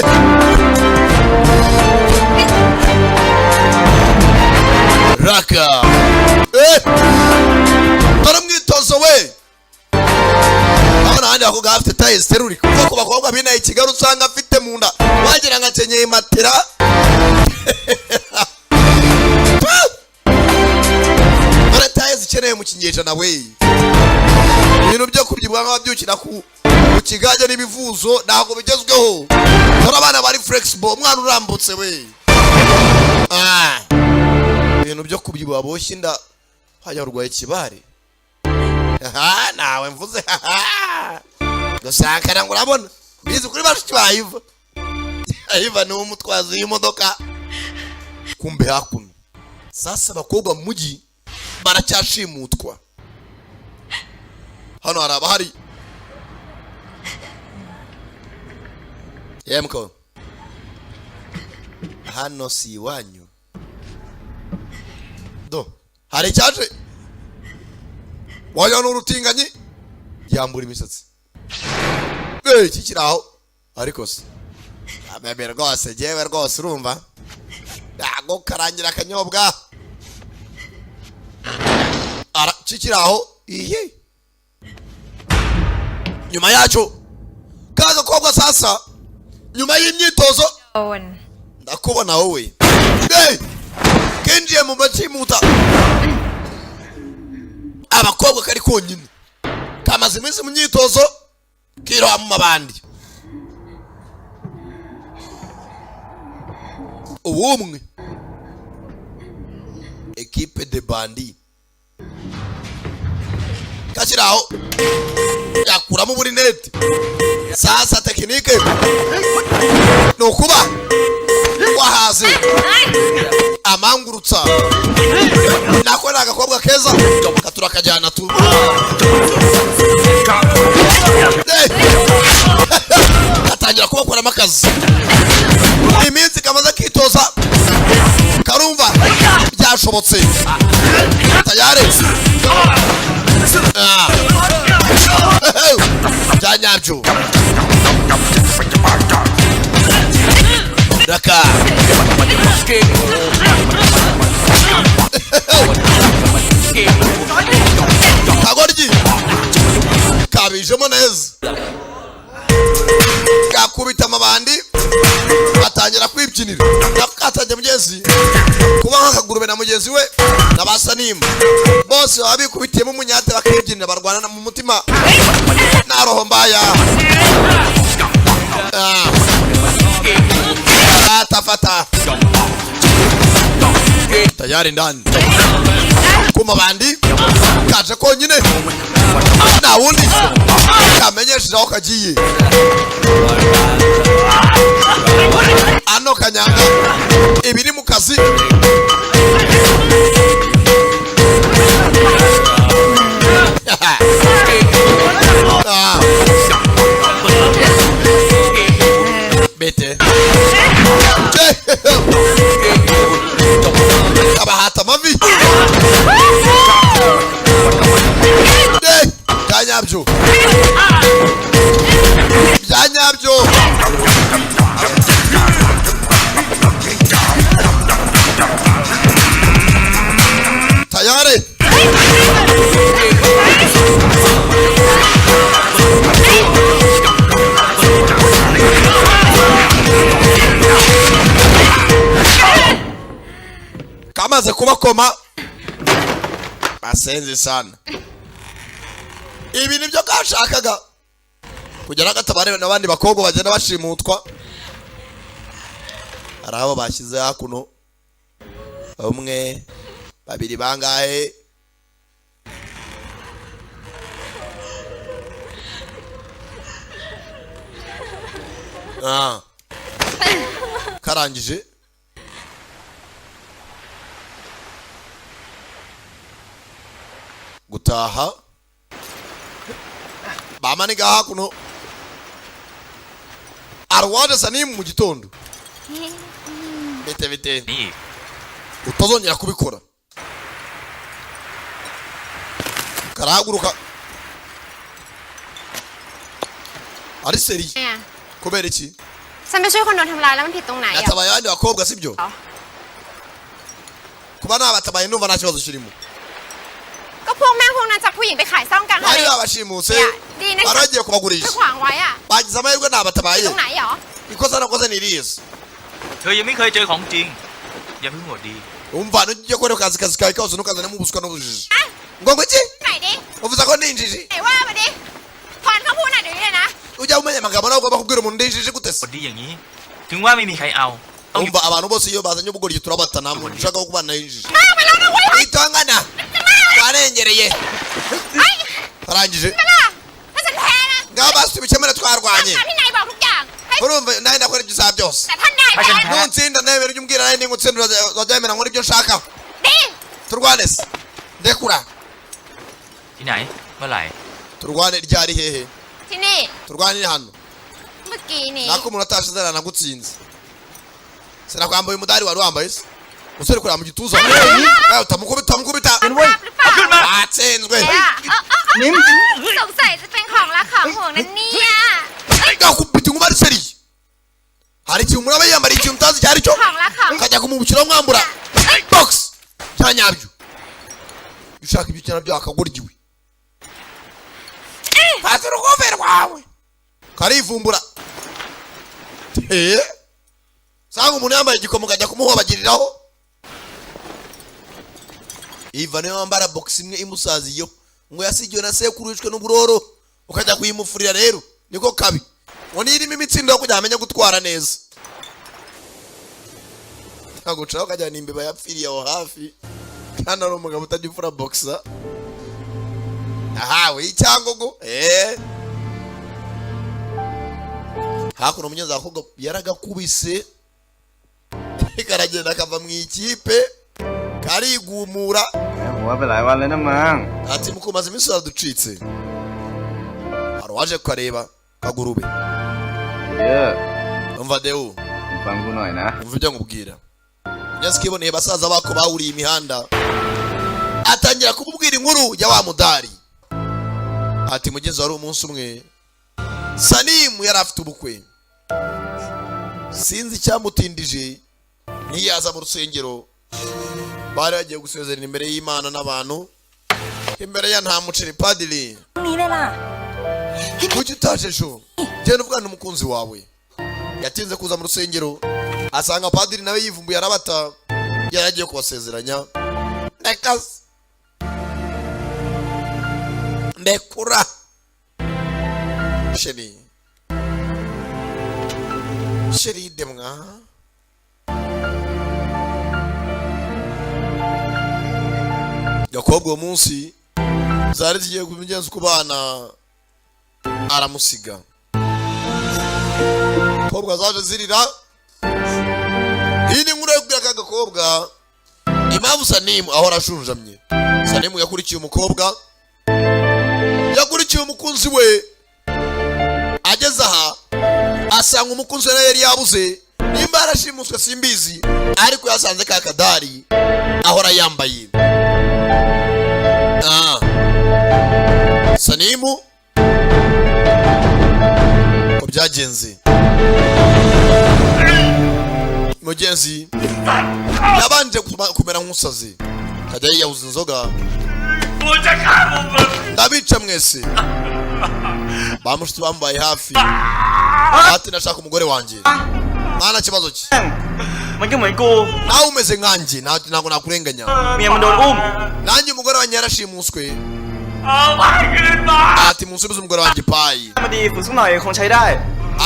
raka. Eh! Dore umwitozo we. Abona ahandi bakobwa bafite taille ziterurika, kuko ku bakobwa b'inaha i Kigali usanga afite mu nda wagira ngo akenyeye matera. Dore taille zikenewe mu kinyejana we. Ibintu byo kubyibuha nk'ababyukira ku kigage n'ibivuzo ntabwo bigezweho. Dore abana bari flexible, umwana urambutse we. Ah. Ibintu byo kubyibuha boshye inda hajya urwaye ikibare. Aha nawe mvuze gusakara ngo urabona bizi kuri bashiki ba Iva. Iva ni umutwazi w'imodoka. Kumbe hakuno sasa abakobwa mu mujyi baracyashimutwa. Hano hari abahari. Yemko, hano si iwanyu. Do hari icyaje wajya n'urutinganyi yambura imisatsi. Eh, iki kiri aho ariko se ameme rwose jyewe rwose urumva ntabwo karangira akanyobwa. Ara kikiri aho iye. Nyuma yacyo ka gakobwa sasa nyuma y'imyitozo โดน ndakubona wowe. Hey! Kinjiye mu bacimuta abakobwa kari konyine, kamaze iminsi mu myitozo, kiroha mu mabandi. Ubumwe equipe de bandi. Kakiri aho, yakuramo uburinete. Sasa technique ni ukuba wahaze amangurutsa. Nako ni agakobwa keza, katurakajyana tu. Eh! Gatangira kubakoramo akazi. Iminsi kamaze kitoza, karumva byashobotse tayari. Ah. Bya nyabyo raka kagoryi kabijemo neza, gakubita amabandi, atangira kwibyinira. Nako katangiye mugenzi kuba nk'akagurube na mugenzi we na ba Sanimu bose baba bikubitiyemo umunyate, bakibyinira, barwana mu mutima nta roho mbaya. Ah. Fata fata tayari ndani ku mabandi, kaje konyine, nta wundi kamenyesheje aho kagiye. Ano kanyanga ibiri mu kazi. Ah. Bete kabahata amavi. Eh, bya nyabyo, bya nyabyo. Tayari kamaze kubakoma basenze sana. Ibi nibyo kashakaga kugera gatabare n'abandi bakobwa bagenda bashimutwa. Hari abo bashyize hakuno, umwe, babiri, bangahe. Ah. Karangije gutaha, bamaniga hakuno. Arwaje Sanimu mu gitondo. Bite bite? นี่อีก Utazongera kubikora. Karahaguruka ari sérieux. เนี่ย Kubera iki? ฉันไปช่วยคนโดนทำร้ายแล้วมันผิดตรงไหนอ่ะ Natabaye abandi bakobwa, sibyo? Kuba nabatabaye ndumva nta kibazo kirimo. ก็พวกแม่งพวกนั้นจับผู้หญิงไปขายซ่องกลางทะ Bari เล babashimuse, เนี่ยดีนะ bari bagiye ไป kubagurisha. ขวางไว้อ่ะ Bagize amahirwe nabatabaye. ตรงไหนหรอ Ikosa nakoze ni irihe? เธอยังไม่เคยเจอของจริง อย่าเพิ่งหมดดี Umva, nujya gukora akazi kawe kose, ntukazanemo ubuswa n'ubujiji. Ngo iki? ไหนดิ Uvuze ko ndi injiji? ไหนว่ามาดิพรเขาพูดหน่อยเดี๋ยวนี้เลยนะ Ujya umenya amagambo nawe ugomba kubwira umuntu ndi injiji gute ห se? มดดีอย่างนี้ ถึงว่าไม่มีใครเอา ต้องอยู่ Umva, abantu bose iyo bazanye ubugoryi turabata. Nta muntu ushaka kubana n'injiji. มากไปแล้วนะเว้ย Itongana warengereye, arangije. ล่ะถ้าฉันแพ้นะ Ngaho basi tubikemure, twarwanye. ตามที่นายบอกทุกอย่างให้ Urumva, nawe ndakora ibyo usaba byose. แต่ท่านนายแพ้ Nuntsinda nemera ibyo umbwira, nawe ningutsinda uzajya nkora ibyo nshaka. ดี Turwane se? Ndekura. ที่ไหน เมื่อไหร่ Turwane ryari, hehe? ที่นี่ Turwanire hano. เมื่อกี้นี้ Nako umuntu atashize aranagutsinze, sinakwambaye umudari wari wambaye se? Usore kureba mu gituza nawe, utamukubita, utamukubita. ภาพหรือเปล่า ขึ้นมา Atsinzwe. เนี่ยเออเออเออสงสัยจะเป็นของรักของห่วงนั่นเนี่ย Gakubita inkuba ari sérieux. Hari igihe umuntu aba yiyambariye ikintu utazi icyo ari cyo, ของรักของ ukajya kumubukira mwambura box cya nyabyo. Iyo ushaka ibyo ukina byakaguryiwe, fata urukufe rwawe karivumbura. Eh, sanga umuntu yambaye igikomo ukajya kumuhobagiriraho. Iva niyo wambara box imwe imusaziyeho ngo yasigiwe na sekuru wishwe n'uburoro, ukajya kuyimufurira rero niko kabi. Ngo nirimo imitsindo yo kugira amenye gutwara neza, ntagucaho ukajyana imbeba yapfiriye aho hafi, kandi ari umugabo utajya ufura boxer. Nahawe icyangogo. Hakuno mugenzi wakobwa yaragakubise, karagenda kava mu ikipe, karigumura. หัวไปหลายวันเลยนะมึง Ati mukumaze iminsi uraducitse. Hari uwaje kukareba kagurube. เยอะ Umva Deo. มึงฟังกูหน่อยนะ Umva ibyo nkubwira. Mugenzi kiboneye basaza bako bahuriye imihanda, atangira kumubwira inkuru ya wa mudari. Ati mugenzi, wari umunsi umwe Sanimu yari afite ubukwe, sinzi icyamutindije ntiyaza mu rusengero. Bari bagiye gusezerana imbere y'Imana n'abantu, imbere ya nta muceri. Padiri, นี้เลยล่ะ kuki utaje ejo? Genda uvugana n'umukunzi wawe. Yatinze kuza mu rusengero, asanga padiri nawe yivumbuye arabata, yari agiye kubasezeranya. Ndekaze ndekura chérie, chérie demwa. Gakobwa uwo munsi zari zigiye kubigenza uko bana, aramusiga. Kobwa zaje zirira. Iyi ni inkuru yo kubwira aka gakobwa impamvu Sanimu ahora ashunjamye. Sanimu yakurikiye umukobwa, yakurikiye umukunzi we. Ageze aha asanga umukunzi we nawe yari yabuze, nimba yarashimuswe simbizi, ariko yasanze ka kadari ahora yambaye. Ah. Sanimu ko byagenze, mugenzi yabanje kumera nk'umusazi, akajya yiyahuza inzoga. Ndabica mwese. Bamushuti bamubaye hafi. Ati ndashaka umugore wanjye mwana. Kibazo ki? มันก็เหมือนกู Nawe umeze nkanjye, ntabwo nakurenganya. เมียมันโดนอุ้ม Nanjye umugore wanjye yarashimuswe. Ati munsubize umugore wanjye Payi. มาดีฝึกสักหน่อยคงใช้ได้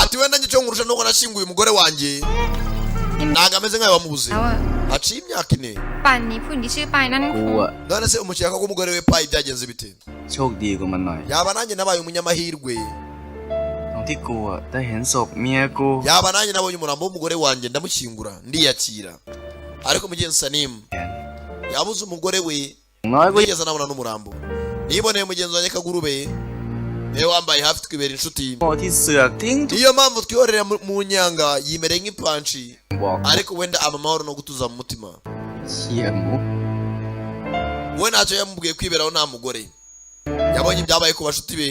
Ati wenda njye icyo nkurusha nuko nashyinguye umugore wanjye, ntabwo ameze nkawe wamubuze. แล้วอะ Haciye imyaka 4. ป่านนี้ผู้หญิงที่ชื่อปายนั่น กูอะ None se umukeka ko umugore we Payi byagenze bite? โชคดีกว่ามันหน่อย Yaba nanjye nabaye umunyamahirwe, ตรงที่กูอะได้เห็นศพเมียกู yaba nanjye nabonye umurambo w'umugore wanjye ndamushyingura ndiyakira, ariko mugenzi Sanimu yabuze umugore we, น้อยกู ntiyigeze anabona n'umurambo. Niboneye mugenzi wanjye Kagurube, niwe wambaye hafi, twibera inshuti. โง่ที่เสือกทิ้งทุก Niyo mpamvu twihorera mu nyanga, yimereye nk'ipanshi, บอก ariko wenda ama amahoro no gutuza mu mutima. เชี่ยหมู We ntacyo yamubwiye kwiberaho nta mugore. Yabonye ibyabaye ku bashuti be,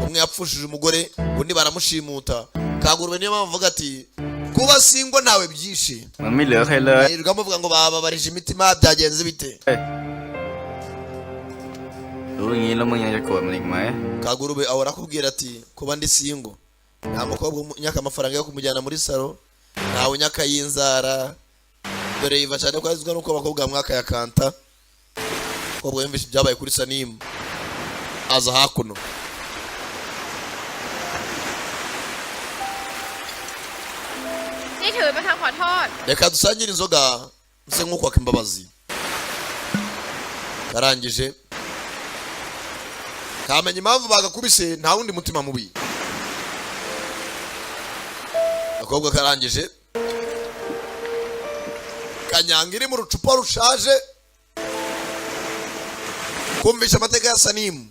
umwe yapfushije umugore, undi baramushimuta. Kagurube niyo mpamvu avuga ati kuba single ntawe byinshi. มันไม่เหลือใครเลย Yirirwa bavuga ngo bababarije imitima, byagenze bite? รู้อย่างนี้แล้วมึงยังจะโกรธมันอีกไหม Kagurube ahora akubwira ati kuba ndi single, nta mukobwa unyaka amafaranga yo kumujyana muri salo, ntawe unyaka y'inzara. Dore yiva cyane ko azwi nuko abakobwa bamwaka ya kanta. Umukobwa yumvise ibyabaye kuri Sanimu, aza hakuno. นี่ถือเป็นคำขอโทษ Reka dusangire inzoga nse nk'ukwaka imbabazi. Karangije kamenya impamvu bagakubise, nta wundi mutima mubi. Agakobwa karangije kanyanga iri mu rucupa rushaje, kumvisha amateka ya Sanimu,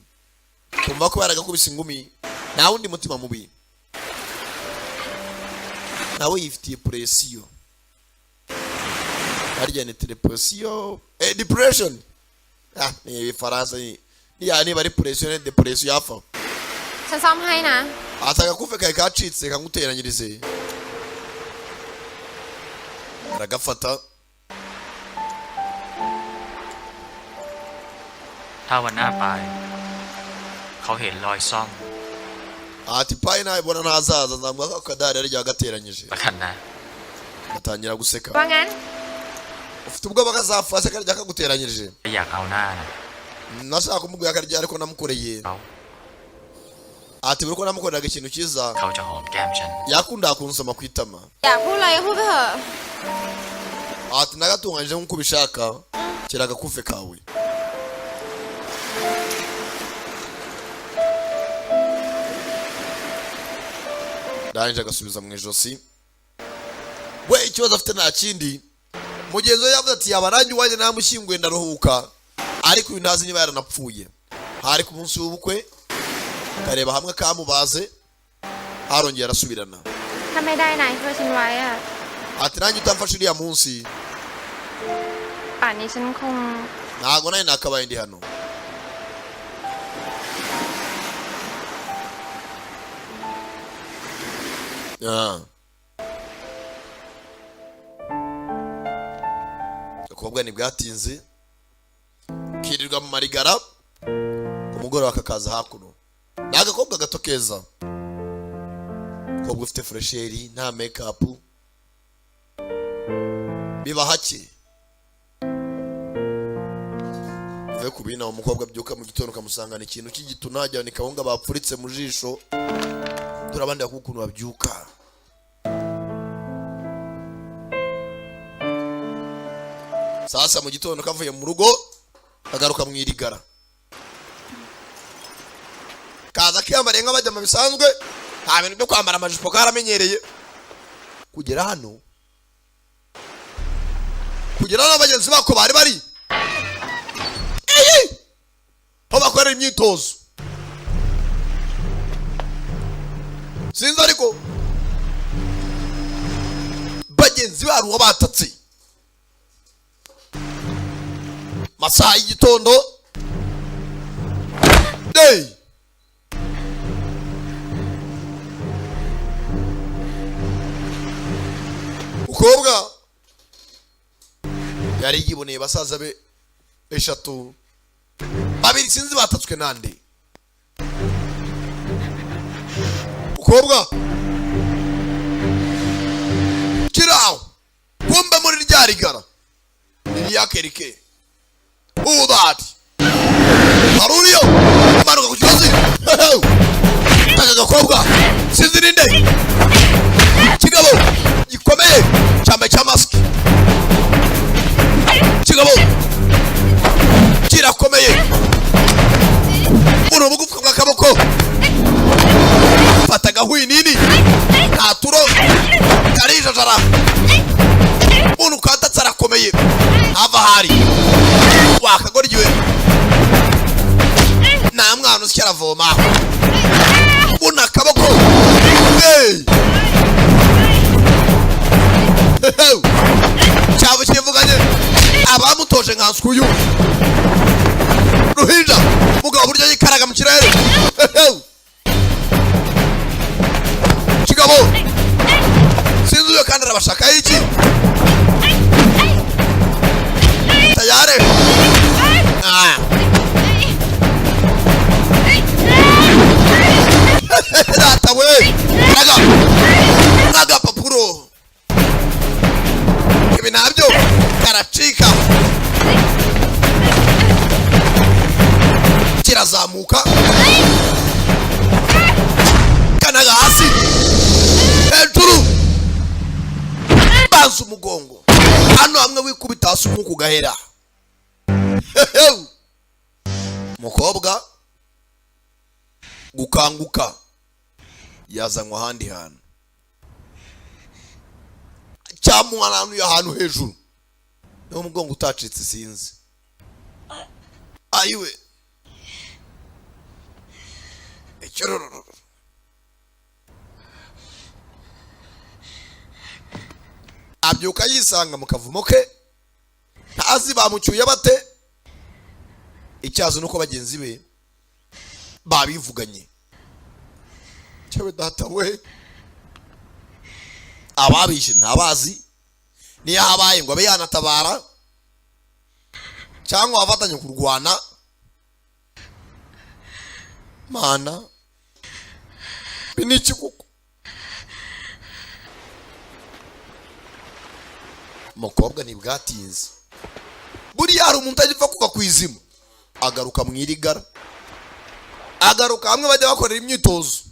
kumva ko baragakubise ingumi, nta wundi mutima mubi, nawe yifitiye presiyo. Harya ni depression, depression, ah, ni ibifaransa ni ya niba ari pression ni depression yafa. ฉันซ่อมให้นะ Ati agakufe kawe kacitse kanguteranyirize. Aragafata. ถ้าวันหน้าไป เขาเห็นรอยซ่อม Ati Payi nabibona ntazaza, nzamuha ko akadari ari yagateranyije. ประกันนะ Atangira guseka. ว่างั้น Ufite ubwoba kazafa se karya kaguteranyirije? อยากเอาหน้านะ Nashaka kumubwira akarya, ariko namukoreye. เขา Ati buri uko namukoreraga ikintu cyiza, เขาจะหอมแก้มฉัน yakundaga kunsoma ku itama. อยากพูดอะไรก็พูดไปเถอะ Ati nagatunganyije nk'uko ubishaka, kira agakufe kawe. Ndangije agasubiza mu ijosi. We ikibazo afite nta kindi. Mugenzi we yavuze ati: "Yaba nanjye uwanjye namushyinguye ndaruhuka," ariko uyu ntazi niba yaranapfuye. Hari ku munsi w'ubukwe, kareba hamwe kamubaze, harongera arasubirana. ถ้าไม่ได้นายช่วยฉันไว้อะ Ati: "Nanjye utamfashe uriya munsi, ป่านนี้ฉันคง ntabwo nawe nakabaye ndi hano." Ah. Agakobwa ntibwatinze kirirwa mu marigara, ku mugoroba kakaza hakuno. Ni agakobwa gato keza, umukobwa ufite fraîcheur, nta make-up, biba hake. Uve ku bina, umukobwa abyuka mu gitondo ukamusangana ikintu cy'igituna, ni kawunga bapfuritse mu jisho. Dore abandi bakuru ukuntu babyuka. Sasa mu gitondo kavuye mu rugo, kagaruka mu irigara, kaza kiyambariye nk'abajyama bisanzwe, nta bintu byo kwambara amajipo, karamenyereye. Kugera hano, kugera hano bagenzi bako bari bari iyi aho bakorera imyitozo, sinzi, ariko bagenzi babo batatse masaha y'igitondo. Hey! Mukobwa yari yiboneye basaza be eshatu, babiri sinzi batatswe nande. Mukobwa kiraho, kumbe muri rya rigara ni yakerike who that hari uriyo manuka ku kibazo aka gakobwa sinzi ninde. Kigabo gikomeye cyambaye cya masike, kigabo kirakomeye. Buno bugufwa bw'akaboko fata agahwinini, nta turo, karijajara. Umuntu katatse arakomeye, hava hari wakagoryiwe nta mwana usya aravoma. Buno akaboko. Hey! Hey! Cyaba kivuganye abamutoje nka uyu ruhinja mugabo, buryo yikaraga mu kirere. Hey! Kigabo sinzi uyo kandi arabashaka iki tayari. Ah. Data we, naga n'agapapuro, ibi nabyo karacika, kirazamuka, kanaga hasi hejuru, banza umugongo hano hamwe, wikubita hasi umwuka ugahera. Mukobwa gukanguka yazanywa ahandi hantu, cyamuhananuye ahantu hejuru, niwo umugongo utacitse sinzi. Ayiwe, ikirororo abyuka yisanga mu kavumo ke, ntazi bamucyuye bate. Icyazo nuko bagenzi be babivuganye. Cyewe data we, ababishe ntabazi, niyo habaye ngo abe yanatabara cyangwa abafatanye kurwana. Mana, ibi ni iki koko? Umukobwa ntibwatinze, buriya hari umuntu utajya upfa kuva ku izima, agaruka mu irigara, agaruka hamwe bajya bakorera imyitozo.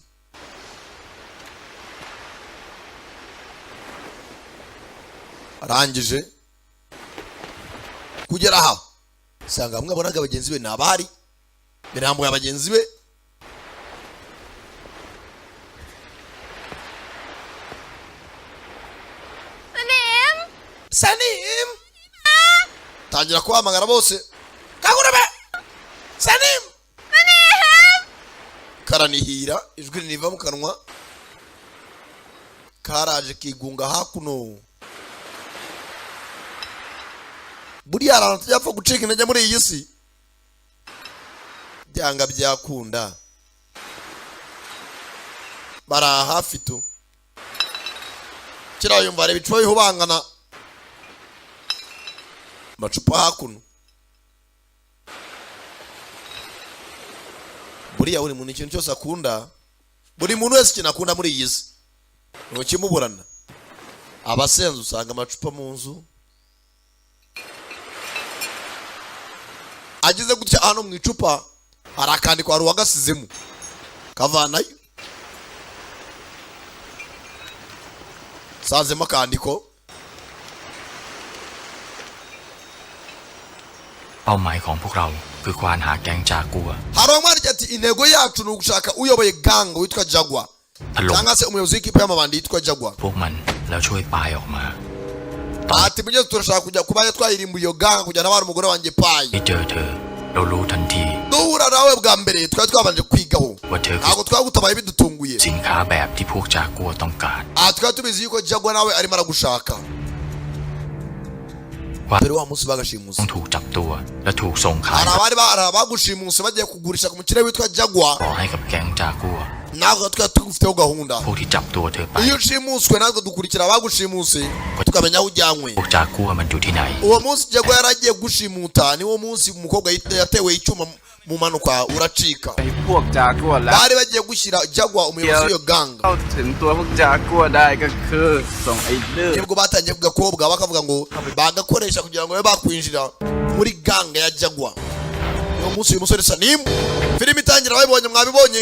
Arangije kugera aha, usanga bamwe abonaga bagenzi be ni abahari, birambuye bagenzi be. Sanim, tangira kubahamagara bose. Kagurube, Sanim. Karanihira, ijwi riniva mu kanwa, karaje kigunga hakuno. Buriya hari ahantu tujya gucika intege muri iyi si, byanga byakunda bari hafi tu. Kiriya yumva hari ibicupa bihubangana, amacupa hakuno. Buriya buri muntu ikintu cyose akunda, buri muntu wese ikintu akunda muri iyi si ntukimuburana. Abasenze usanga amacupa mu nzu. Ageze gutya hano mu icupa hari akandiko, hari uwagasizemo kavanayo, sanzemo akandiko. เป้าหมายของพวกเราคือควานหาแก๊งจากัว Hari umwanditsi ati intego yacu ni ugushaka uyoboye gang witwa Jaguar, ถล่ม cyangwa se umuyobozi w'ikipe y'amabandi yitwa Jaguar. พวกมันแล้วช่วยปายออกมา ตอน Ati mugenzi, turashaka kujya kuba twayirimbuye iyo gang kujya nabara umugore wanjye Payi. ที่เจอเธอ เรารู้ทันที Duhura nawe bwa mbere twari twabanje kwigaho, ว่าเธอคือ ntabwo twagutabaye bidutunguye. สินค้าแบบที่พวกจากัวต้องการ Aha twari tubizi yuko Jaguar nawe arimo aragushaka. ว่า Dore wa munsi bagashimuse, ต้องถูกจับตัว และถูกส่งขาย hari abari hari abagushimuse bagiye kugurisha ku mukire witwa Jaguar. ต่อให้กับแก๊งจากัว Ntabwo twari tugufiteho gahunda. พวกที่จับตัวเธอไป Iyo ushimuswe natwe dukurikira abagushimuse, tukamenya aho ujyanywe. พวกจากัวมันอยู่ที่ไหน Uwo munsi Jaguar yari agiye gushimuta, niwo munsi umukobwa yatewe icyuma mu mpanuka uracika. ไอ้พวกจากัวแล้ว Bari bagiye gushyira Jaguar umuyobozi w'iyo gang. เข้าถึงตัวพวกจากัวได้ก็คือส่งไอ้ดื้อ Nibwo batangiye ku gakobwa bakavuga ngo bagakoresha kugira ngo babe bakwinjira muri gang ya Jaguar. Uwo munsi uyu musore Sanim, filime itangira babibonye, mwabibonye,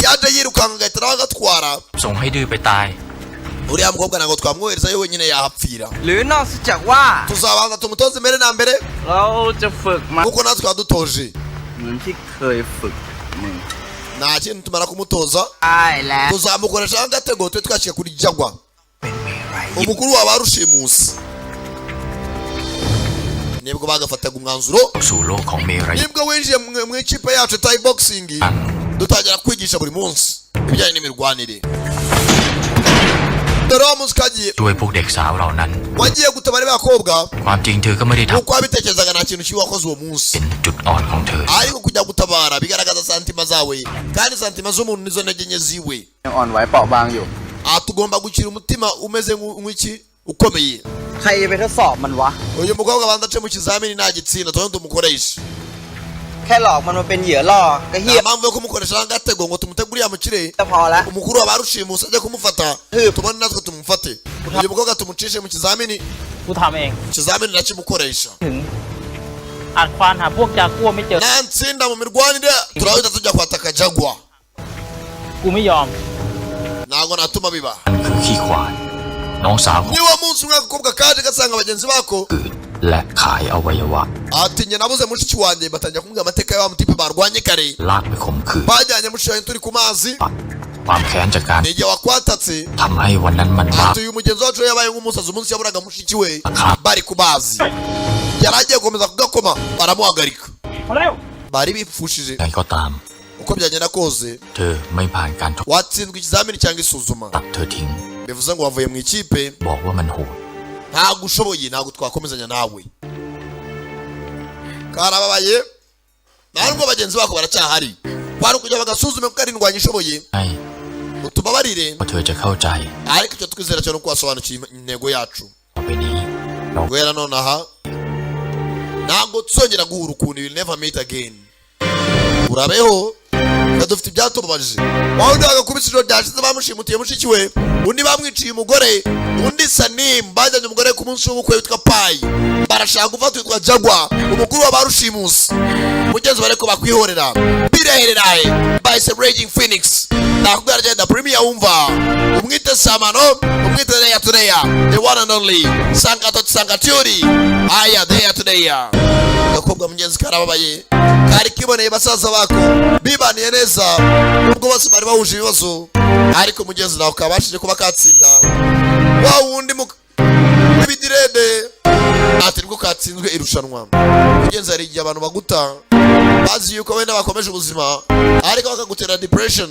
yaje yirukanka agahita nawe agatwara. ส่งให้ดื้อไปตาย Uriya mukobwa ntabwo twamwoherezayo wenyine, yahapfira. หรือนอกจากว่า Tuzabanza tumutoze mbere na mbere, เราจะฝึกมัน kuko natwe twadutoje. เหมือนที่เคยฝึกมึง Nta kintu, tumara kumutoza ใช่แล้ว tuzamukoresha agatego tube twashyira kuri Jaguar, umukuru waba arushimusi. Nibwo bagafataga umwanzuro. สู่โลกของเมราย Nibwo winjiye mu ikipe yacu Thai boxing, อัน dutangira kwigisha buri munsi ibijyanye n'imirwanire. Dore wa munsi kagiye ช่วยพวกเด็กสาวเหล่านั้น wagiye gutabara abakobwa. ความจริงเธอก็ไม่ได้ท Nkuko wabitekerezaga, nta kintu kibi wakoze uwo munsi. ำเป็นจุดอ่อนของเธอ Ariko kujya gutabara bigaragaza santima zawe, kandi santima z'umuntu nizo ntege nke ziwe. ยังอ่อนไหวเปราะบางอยู่ Aha tugomba gukira umutima umeze nk'iki ukomeye. ใครจะไปทดสอบมันวะ Uyu mukobwa abanza ace mu kizamini, nta gitsinda tubone tumukoreshe. แค่หลอกมันมาเป็นเหยื่อล่อก็เฮี Nta ย mpamvu yo kumukoresha agatego ngo tumutegure uriya mukire, พอละ umukuru wa barushimusi ajye kumufata, tubone natwe tumufate. Uyu mukobwa tumucishe mu kizamini. กูทำเอง Ikizamini nakimukoresha. ถึง อาจควานหาพวกจากัวไม่เจอ Nantsinda mu mirwanire, turahita tujya kwataka Jaguar. กูไม่ยอม Ntabwo natuma biba. มันคือขี้ขวานน้องสาวของ Niwo munsi umwe agakobwa kaje gasanga bagenzi bako. อื่นและขายอวัยวะ Ati njye nabuze mushiki wanjye. Batangira kumubwira amateka ya wa mutipe barwanye kare. ลากไปข่มขืน Bajyanye mushiki wanjye turi ku mazi. ความแค้นจากการ Ni igihe wakwatatse. ทำให้วันนั้นมันบ้า Ati uyu mugenzi wacu yabaye nk'umusazi umunsi yaburaga mushiki we bari ku mazi. Yari agiye gukomeza kugakoma, baramuhagarika. พอแล้ว Bari bipfushije. ไงก็ตาม Uko byagenda kose, เธอไม่ผ่านการทด watsinzwe ikizamini cyangwa isuzuma, ตัดเธอทิ้ง bivuze ngo wavuye mu ikipe. บอกว่ามันโหด Ntabwo ushoboye, ntabwo twakomezanya nawe. Karababaye, nta nubwo bagenzi bako baracyahari, kwari ukujya bagasuzume kuko ari indwanyi ishoboye. ให้ Utubabarire, ว่าเธอจะเข้าใจ ariko icyo twizera cyo ni uko wasobanukiwe intego yacu. ต่อไปนี้เรา Guhera nonaha ntabwo tuzongera guhura ukuntu, will never meet again. Urabeho, twe dufite ibyatubabaje. Wa wundi bagakubise ijoro ryashize bamushimutiye mushiki we, undi bamwiciye umugore, undi Sanim bajyanye umugore ku munsi w'ubukwe witwa Payi. Barashaka gufata witwa Jaguar, umukuru wa barushimusi. Mugenzi bareko bakwihorera birehererahe bahise Raging Phoenix. Nakubwira agenda premier, wumva umwite Samano, umwite Deya Tudeya, the one and only Sangato Sangaturi aya Deya Tudeya. Gakobwa mugenzi karababaye, kari kiboneye basaza bako bibaniye neza nubwo bose bari bahuje ibibazo, ariko mugenzi nawe kabashije kuba katsinda wa wundi mu Ibidirede ati nibwo katsinzwe irushanwa. Mugenzi, hari igihe abantu baguta bazi yuko wenda bakomeje ubuzima, ariko bakagutera depression,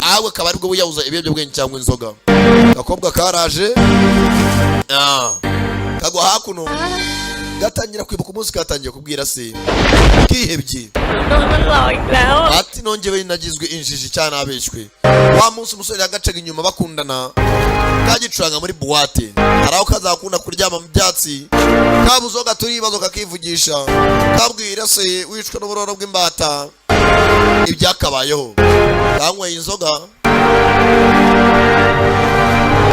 ahubwo akaba aribwo wiyahuza ibiyobyabwenge cyangwa inzoga. Agakobwa karaje, kagwa hakuno, gatangira kwibuka umunsi katangiye kubwira se kihebye. โดนมันหลอกอีกแล้ว Ati nongewe nagizwe injiji cyane, abeshywe wa munsi umusore yagacaga inyuma bakundana, kagicuranga muri boîte. Hari aho kazakunda kuryama mu byatsi, kabuze aho gaturiye ibibazo, kakivugisha, kabwira se wicwa n'uburoro bw'imbata ibyakabayeho. Kanyweye inzoga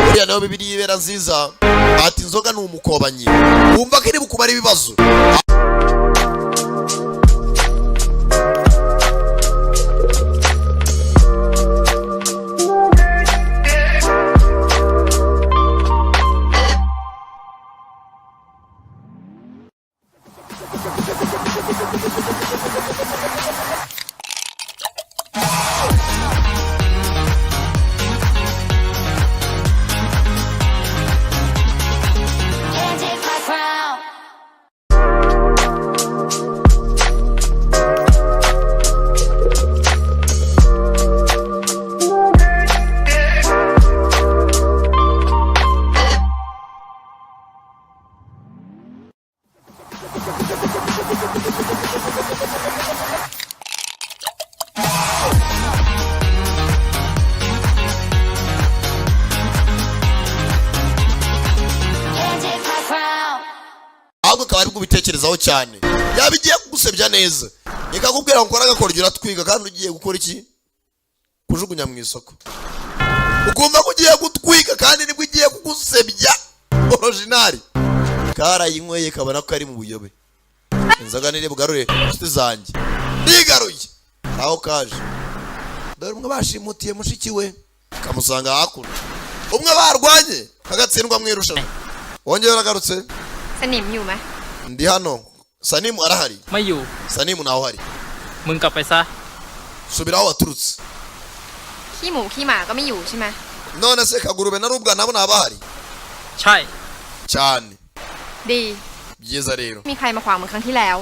buriya nayo bibiri yibera nziza. Ati inzoga ni umukobanyi, wumva ko iri bukumara ibibazo. Can't take my crown. Can't take my crown. Ahubwo akaba ari kubitekerezaho cyane, yaba igiye kugusebya neza, ikakubwira ngo ukore agakoryo uratwiga, kandi ugiye gukora iki? Kujugunya mu isoko. Ukumva ko ugiye gutwika, kandi nibwo igiye kugusebya original. Karayinyweye, kabona ko ari mu buyobe. Inzoga niri bugarure inshuti zanjye, nigaruye aho kaje. Dore umwe bashimutiye mushiki we, kamusanga hakuno. Umwe barwanye kagatsindwa mu irushanwa, wongeye uragarutse. สนิมอยู่ไหม Ndi hano. Sanimu arahari? ไม่อยู่ Sanimu ntawe uhari. มึงกลับไปซะ Subira aho waturutse. ขี้หมูขี้หมาก็ไม่อยู่ใช่ไหม None se kagurube na rubwa nabo ntabahari? ใช่ Cyane. ดี Byiza rero. มีใครมาขวางเหมือนครั้งที่แล้ว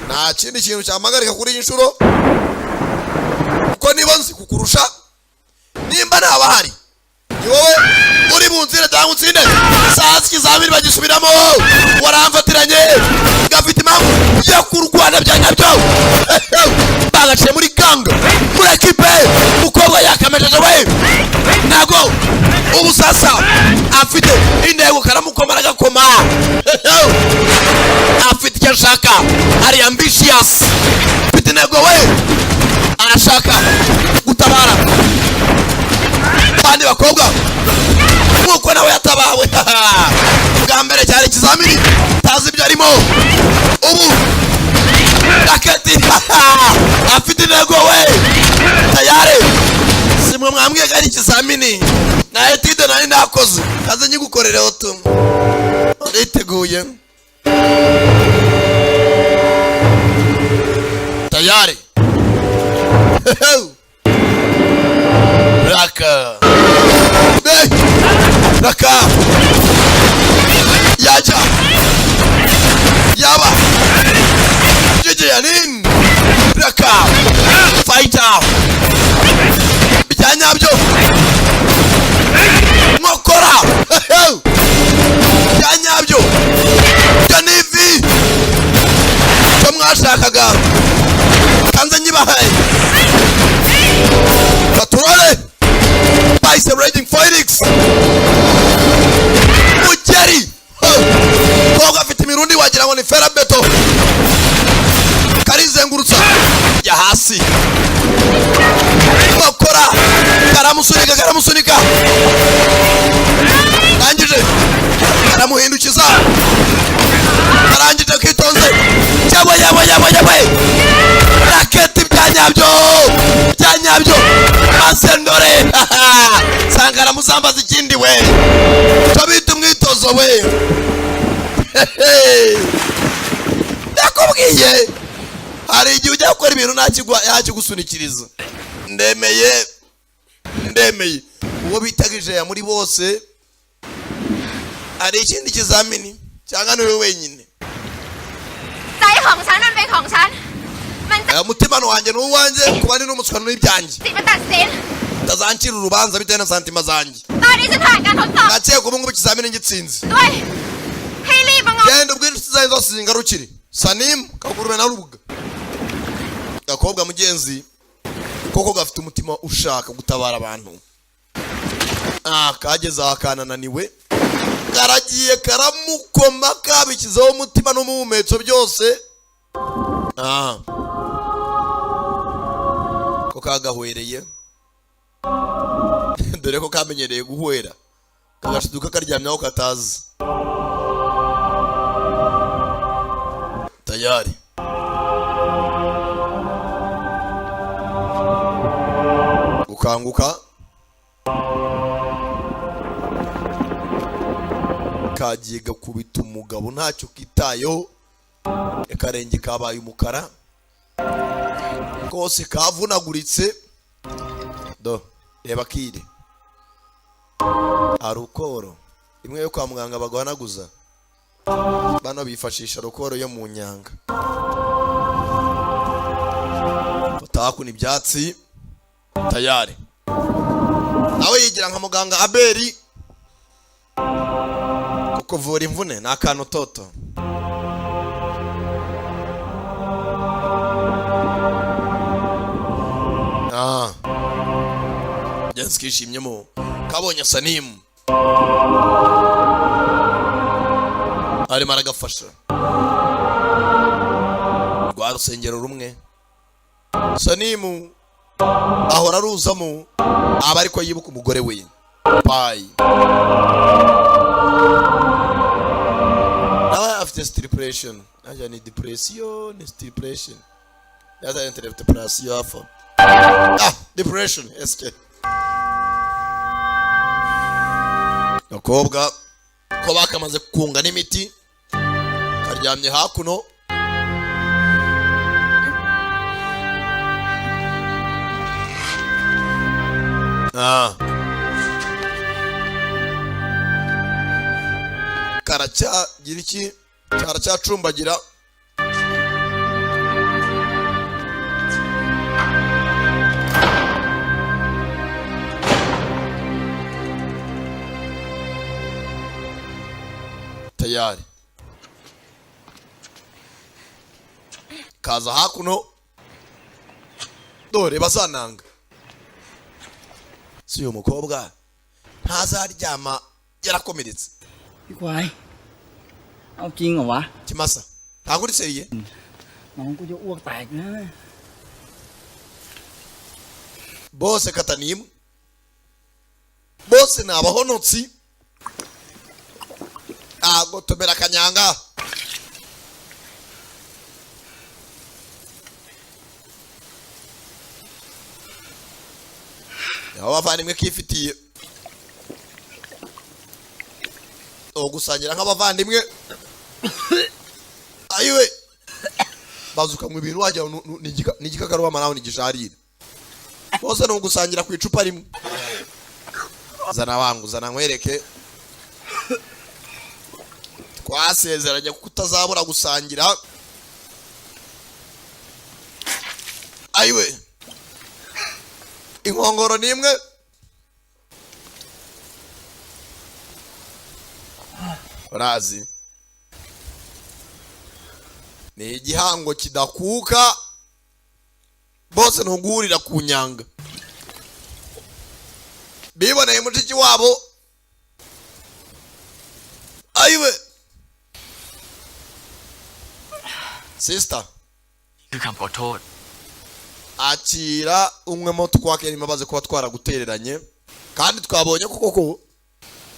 Nta kindi kintu cyamagarika kuri iyi nshuro, kuko niba nzi kukurusha, nimba ntabahari, ni wowe uri bunzire cyangwa utsinde. Sasa ikizamini bagisubiramo, waramfatiranye gafite impamvu yo kurwana bya nyabyo. Bagaciye muri gang, muri ekipe. Umukobwa yakamejeje we, ntago ubu sasa afite intego. Karamukoma, aragakoma, afite icyo ashaka, ari ambitious, afite intego we, arashaka gutabara abandi bakobwa nk'uko nawe yatabawe bwa mbere. Cyari ikizamini, tazi ibyo arimo ubu. Raketi, afite intego we, tayari. Simwe mwambwiye ko ari ikizamini na étude nari nakoze, kaze nyigukorereho tumwe, nditeguye, tayari. Raka. Hey! Raka yaja yaba jiji ya nini? Raka fighter bya nyabyo, nkokora bya nyabyo, byo nivi cyo mwashakaga, kanze nyibahaye baturore. Bahise Raging Phoenix mugeri. Koga afite imirundi wagira ngo ni ferabeto, karizengurutsa jya hasi, nkokora, karamusunika, karamusunika, arangije karamuhindukiza, arangije kitonze. Yawe, yawe, yawe, yawe! Raketi bya nyabyo, bya nyabyo. Maze ndore sanga aramusambaza ikindi we, cyo bita umwitozo we. Ndakubwiye, hari igihe ujya gukora ibintu ntakigusunikiriza. Ndemeye, ndemeye. Uwo bitaga ijeya muri bose. Hari ikindi kizamini cyangwa niwe wenyine? ใจของฉันมันเป็นของฉัน มันจะ Umutima wanjye ni uwanjye, kuba ndi n'umuswa ni ibyanjye. สิทธิ์มาตัดสิน Utazancira urubanza bitewe na sentiments zanjye. ตอนนี้ฉันผ่านการทดสอบ Ndakeka ubu ngubu ikizamini ngitsinze. ด้วย ให้รีบมางอ Genda ubwire inshuti zanjye zose zingarukire, Sanimu, Kagurube na Rubuga. Gakobwa mugenzi koko gafite umutima ushaka gutabara abantu. Ah, kageze aha kanananiwe, karagiye karamukoma, kabishyizeho umutima n'umuhumetso byose. Ah, ko kagahwereye, dore ko kamenyereye guhwera, kagashiduka karyamye aho katazi. Tayari gukanguka, kagiye gakubita umugabo ntacyo kitayeho. Akarenge kabaye umukara kose, kavunaguritse. Do, reba kire arukoro imwe yo kwa muganga baguhanaguza. Bano bifashisha rukoro yo mu nyanga, batakuna ibyatsi. Tayari nawe yigira nka muganga Aberi, kukuvura imvune ni akantu toto. Ah, Jens kishimyemo, kabonye Sanimu arimo aragafasha rwa rusengero rumwe. Sanimu ahora aruzamo, aba ariko yibuka umugore we Payi. Nawe afite depression, ajya ni depression, ni depression yaza depression hafa. Ah, depression eske gakobwa ko bakamaze kunga n'imiti, karyamye hakuno. Ah, karacyagira iki, karacyacumbagira. Tayari kaza hakuno. Dore bazananga si uyu mukobwa ntazaryama yarakomeretse. พี่ควาย เอาจริงเหรอวะ Kimasa, ntabwo uri sérieux? น้องกูจะอ้วกแตกนะ Bose kata ni imwe, bose ni abahonotsi. Ntabwo tumera akanyanga. Abo bavandimwe kifitiye ugusangira nk'abavandimwe. Ayiwe, baza ukanywa ibintu wagira ngo ni igikakarubamba, nawe ni igisharire. Bose ni ugusangira ku icupa rimwe. Zana wangu, zana nkwereke. Twasezeranye kuko utazabura gusangira. Ayiwe, inkongoro ni imwe. Urazi ni igihango kidakuka, bose ni uguhurira ku nyanga. Biboneye mushiki wabo. Ayiwe, sister. คือคำขอโทษ Akira umwe mo twakera imbabazi kuba twaragutereranye, kandi twabonye ko koko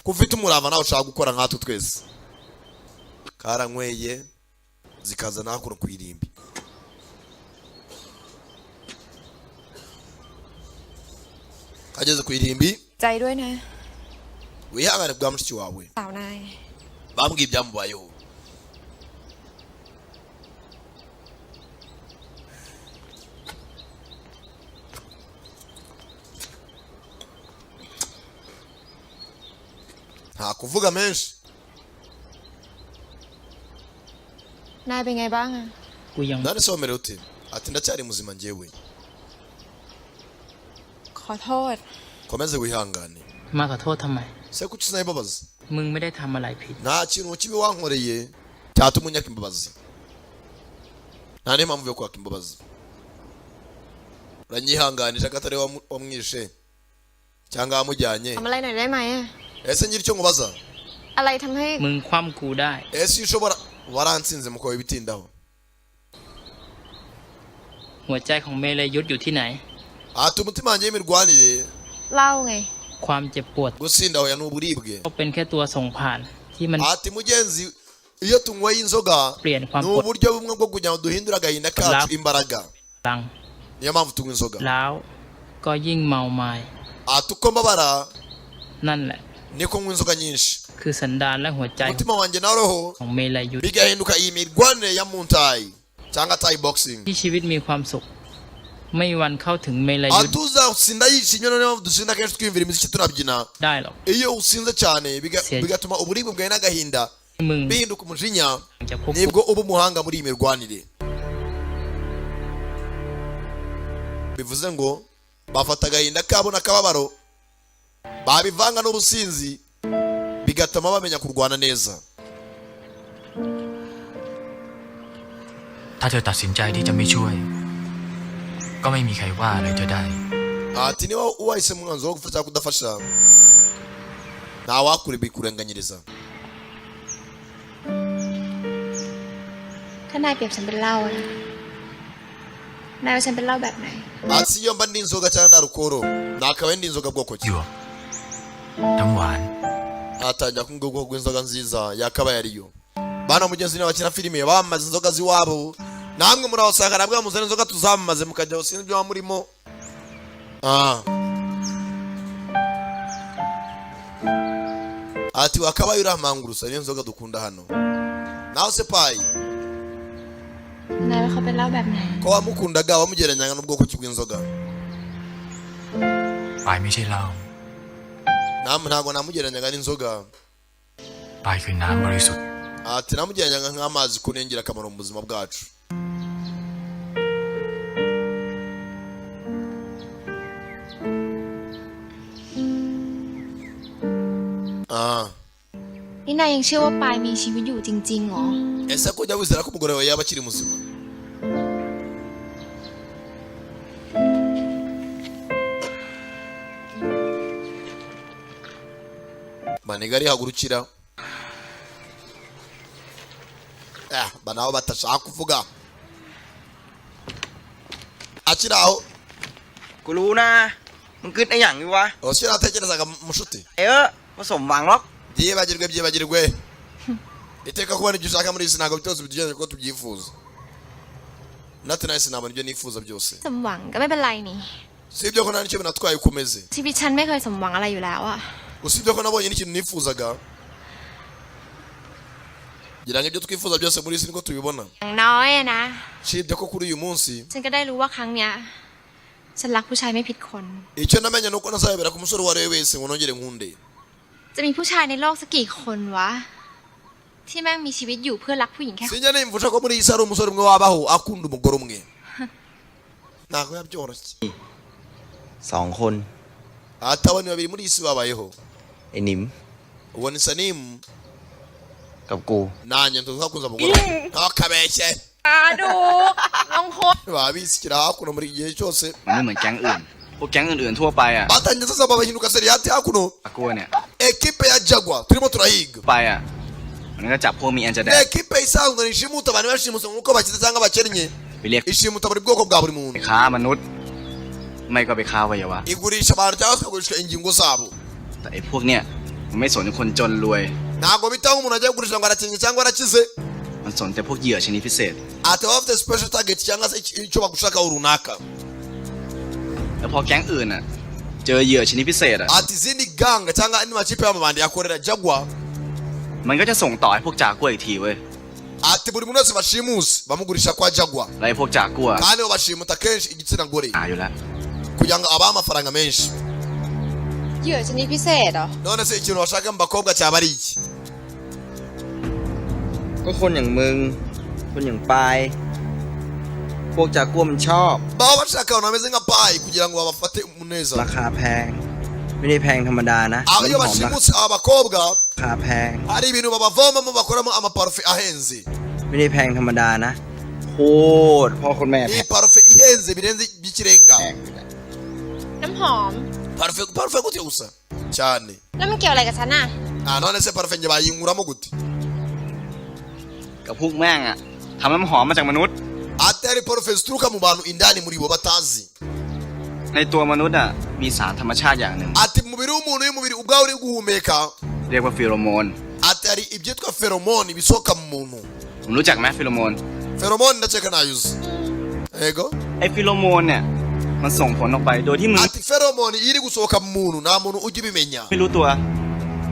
ko ufite umurava, nawe ushaka gukora nkatwe twese. Karanyweye, zikaza nakuno ku irimbi. Kageze ku irimbi. ใจด้วยนะ Wihangane bwa mushiki wawe. สาวนาย Bambwiye ibyamubayeho. Nta kuvuga menshi. นายเป็นไงบ้างอะ กูยัง None se wamerewe ute? Ati ndacyari muzima njyewe. ขอโทษ Komeze wihangane. มาขอโทษทำไม Se kuki usaba imbabazi? มึงไม่ได้ทำอะไรผิด Nta kintu kibi wankoreye cyatuma unyaka imbabazi, nta n'impamvu yo kwaka imbabazi. Uranyihanganisha ko atari we wamwishe cyangwa wamujyanye. ทำอะไรหน่อยได้ไหมอะ Ese ngira icyo nkubaza? อะไรทำให้ มึงคว่ำกูได้ Ese iyo ushobora waransinze mukowe ibitindaho. หัวใจของเมลยุทธอยู่ที่ไหน Ati umutima wanjye w'imirwanire. เล่าไง ความเจ็บปวด Gusinda hoya ni uburibwe. ก็เป็นแค่ตัวส่งผ่านที่มัน Ati mugenzi, iyo tunyweye inzoga เปลี่ยนความ ni ปวด uburyo bumwe bwo kugira ngo duhindure agahinda kacu imbaraga. ลัง Niyo mpamvu tunywa inzoga. แล้วก็ยิ่งเมาไมา Ati uko mbabara นั่นแหละ niko nywa inzoga nyinshi. คือสันดานและหัวใจ Umutima wanjye na roho ของเมลยุทธ bigahinduka iyi mirwanire ya muntayi cyangwa tayi boxing. ที่ชีวิตมีความสุข ไม่มีวันเข้าถึงเมลยุทธ Atuzasinda yishimye, noneho mpamvu dusinda kenshi twiyumvira imiziki tunabyina. ได้หรอก Iyo usinze cyane bigatuma uburibwe bwawe n'agahinda มึง bihinduka umujinya, จะพบ nibwo uba umuhanga muri iyi mirwanire. Bivuze ngo bafata agahinda kabo n'akababaro babivanga n'ubusinzi bigatuma bamenya kurwana neza. ถ้าเธอตัดสินใจที่จะไม่ช่วย ก็ไม่มีใครว่าอะไรเธอได้ Ati niba wahisemo umwanzuro wo gufasha cyangwa kudafasha, ntawakurenganyiriza. ถ้านายเปรียบฉันเป็นเหล้านะนายว่าฉันเป็นเหล้าแบบไหน Ati iyo mba ndi inzoga cyangwa nda rukoro nakabaye ndi inzoga bwoko ki? หยวกทั้งหวาน Atangira kumbwira ubwoko bw'inzoga nziza yakabaye ariyo. Bana mugenzi niba bakina filime bamamaza inzoga z'iwabo, namwe murabasanga nabwo muzana inzoga tuzamamaze mukajya sinzi ibyo muba murimo. Ah. Ati wakabaye uramangurusa niyo nzoga dukunda hano nawe se payi. นายว่าเขาเป็นเหล้าแบบไหน Ko wamukundaga wamugereranyaga n'ubwoko ki bw'inzoga? ปายไม่ใช่เหล้า Namwe ntabwo namugereranyaga n'inzoga. ปายคือน้ำบริสุทธิ์ Ati namugereranyaga nk'amazi ko ni ingirakamaro mu buzima bwacu. Ah. นี่นายยังเชื่อว่าปายมีชีวิตอยู่จริงๆเหรอ Ese ko ujya wizera ko umugore wawe yaba akiri muzima? Maniga arihagurukira. Eh, ba nabo batashaka kuvuga akiri aho. กูรู้นะ มึงกึดไอ้อย่างนี้วะ Ose natekerezaga mushuti. เออผสมหวังหรอก Byibagirwe, byibagirwe. Iteka kubona ibyo ushaka muri iyi si ntabwo byose bitugenda uko tubyifuza. Natwe nahise nabona ibyo nifuza byose. สมหวังก็ไม่เป็นไรนี่ Si ibyo ko nta nicyo binatwaye uko umeze. ชีวิตฉันไม่เคยสมหวังอะไรอยู่แล้วอะ Usibye ko nabonye n'ikintu nifuzaga, ngira ngo ibyo twifuza byose muri iyi si niko tubibona. อย่างน้อยอะนะ Usibye ko kuri uyu munsi ฉันก็ได้รู้ว่าครั้งเนี้ยฉันรักผู้ชายไม่ผิดคน icyo namenye ni uko ntazayobera ku musore uwo ari we wese ngo nongere nkunde. จะมีผู้ชายในโลกสักกี่คนวะ ที่แม่งมีชีวิตอยู่เพื่อรักผู้หญิงแค่ Sinjya nimvusha ko muri iyi si hari umusore umwe wabaho akunda umugore umwe, ntabwo biba byoroshye. สองคน Ati abantu babiri muri iyi si babayeho. ไอ้หนิม Uwo ni Sanimu กับกู nanjye tuzakunze umugore ntakabeshye. ดูลองโค Babisikira hakuno muri iki gihe cyose. มันไม่เหมือนแก๊งอื่น พวกแก๊งอื่นๆทั่วไปอ่ะ Batangiye sasa babahinduka seriyati hakuno. จากัวเนี่ย Ekipe ya Jaguar turimo turahiga. ไปอ่ะ มันก็จับพวกมีอันจะแด Ni ก ekipe isanzwe nishimuta abantu bashimuse nk'uko bakize cyangwa bakennye. ไปเรียก Ishimuta buri bwoko bwa buri muntu. ไปค้ามนุษย์ ไม่ก็ไปค้าอวัยวะ Igurisha abantu cyangwa se ikagurisha ingingo zabo. แต่ไอ้พวกเนี่ยมันไม่สนคนจนรวย Ntabwo bitaho umuntu agiye kugurisha ngo arakennye cyangwa arakize. มันสนแต่พวกเหยื่อชนิดพิเศษ Ati baba bafite special target cyangwa se icyo bagushakaho runaka. แล้วพอแก๊งอื่นอ่ะ เจอเหยื่อชนิดพิเศษอ่ะ Ati izindi ganga cyangwa andi makipe y'amabandi yakorera Jaguar. มันก็จะส่งต่อให้พวกจากัวอีกทีเว้ย Ati buri muntu wese bashimuse bamugurisha kwa Jaguar. แล้วไอ้พวกจากัว Kandi bo bashimuta kenshi igitsina gore หาอยู่แล้ว kugira ngo abahe amafaranga menshi. เหยื่อชนิดพิเศษเหรอ None se ikintu bashaka mu bakobwa cyaba ari iki? ก็คนอย่างมึง คนอย่างปาย พวกจากัวมันชอบ Baba bashaka abantu bameze nka Payi kugira ngo babafate neza. ราคาแพง ไม่ได้แพงธรรมดานะ Aho iyo น้ำหอมรา bashimutse aba bakobwa, คาแพง hari ibintu babavomamo bakoramo amaparufe ahenze. ไม่ได้แพงธรรมดานะโคตรพ่อคนแม่แพ Ni parufe ihenze birenze by'ikirenga. งเลยนะ น้ำหอม Parufe, parufe gute gusa cyane. แล้วมันเกี่ยวอะไรกับฉันอ่ะ Ah, none se parufe njye bayinkuramo gute? กับพวกแม่งอะทำน้ำหอมมาจากมนุษย์ Ati hari parufe zituruka mu bantu indani muri bo batazi. ในตัวมนุษย์อะมีสารธรรมชาติอย่างหนึ่ง Ati mu mubiri w'umuntu, iyo umubiri ubwawe uri guhumeka, เรียกว่าฟีโรโมน ati hari ibyitwa pheromone bisohoka mu muntu. ผมรู้จักไหมฟีโรโมน Pheromone ndakeka nayuzi, yego. ไอ้ฟีโรโมนเนี่ยมันส่งผลออกไปโดยที่มึง Ati pheromone iyo iri gusohoka mu muntu, nta muntu ujya ubimenya. ไม่รู้ตัว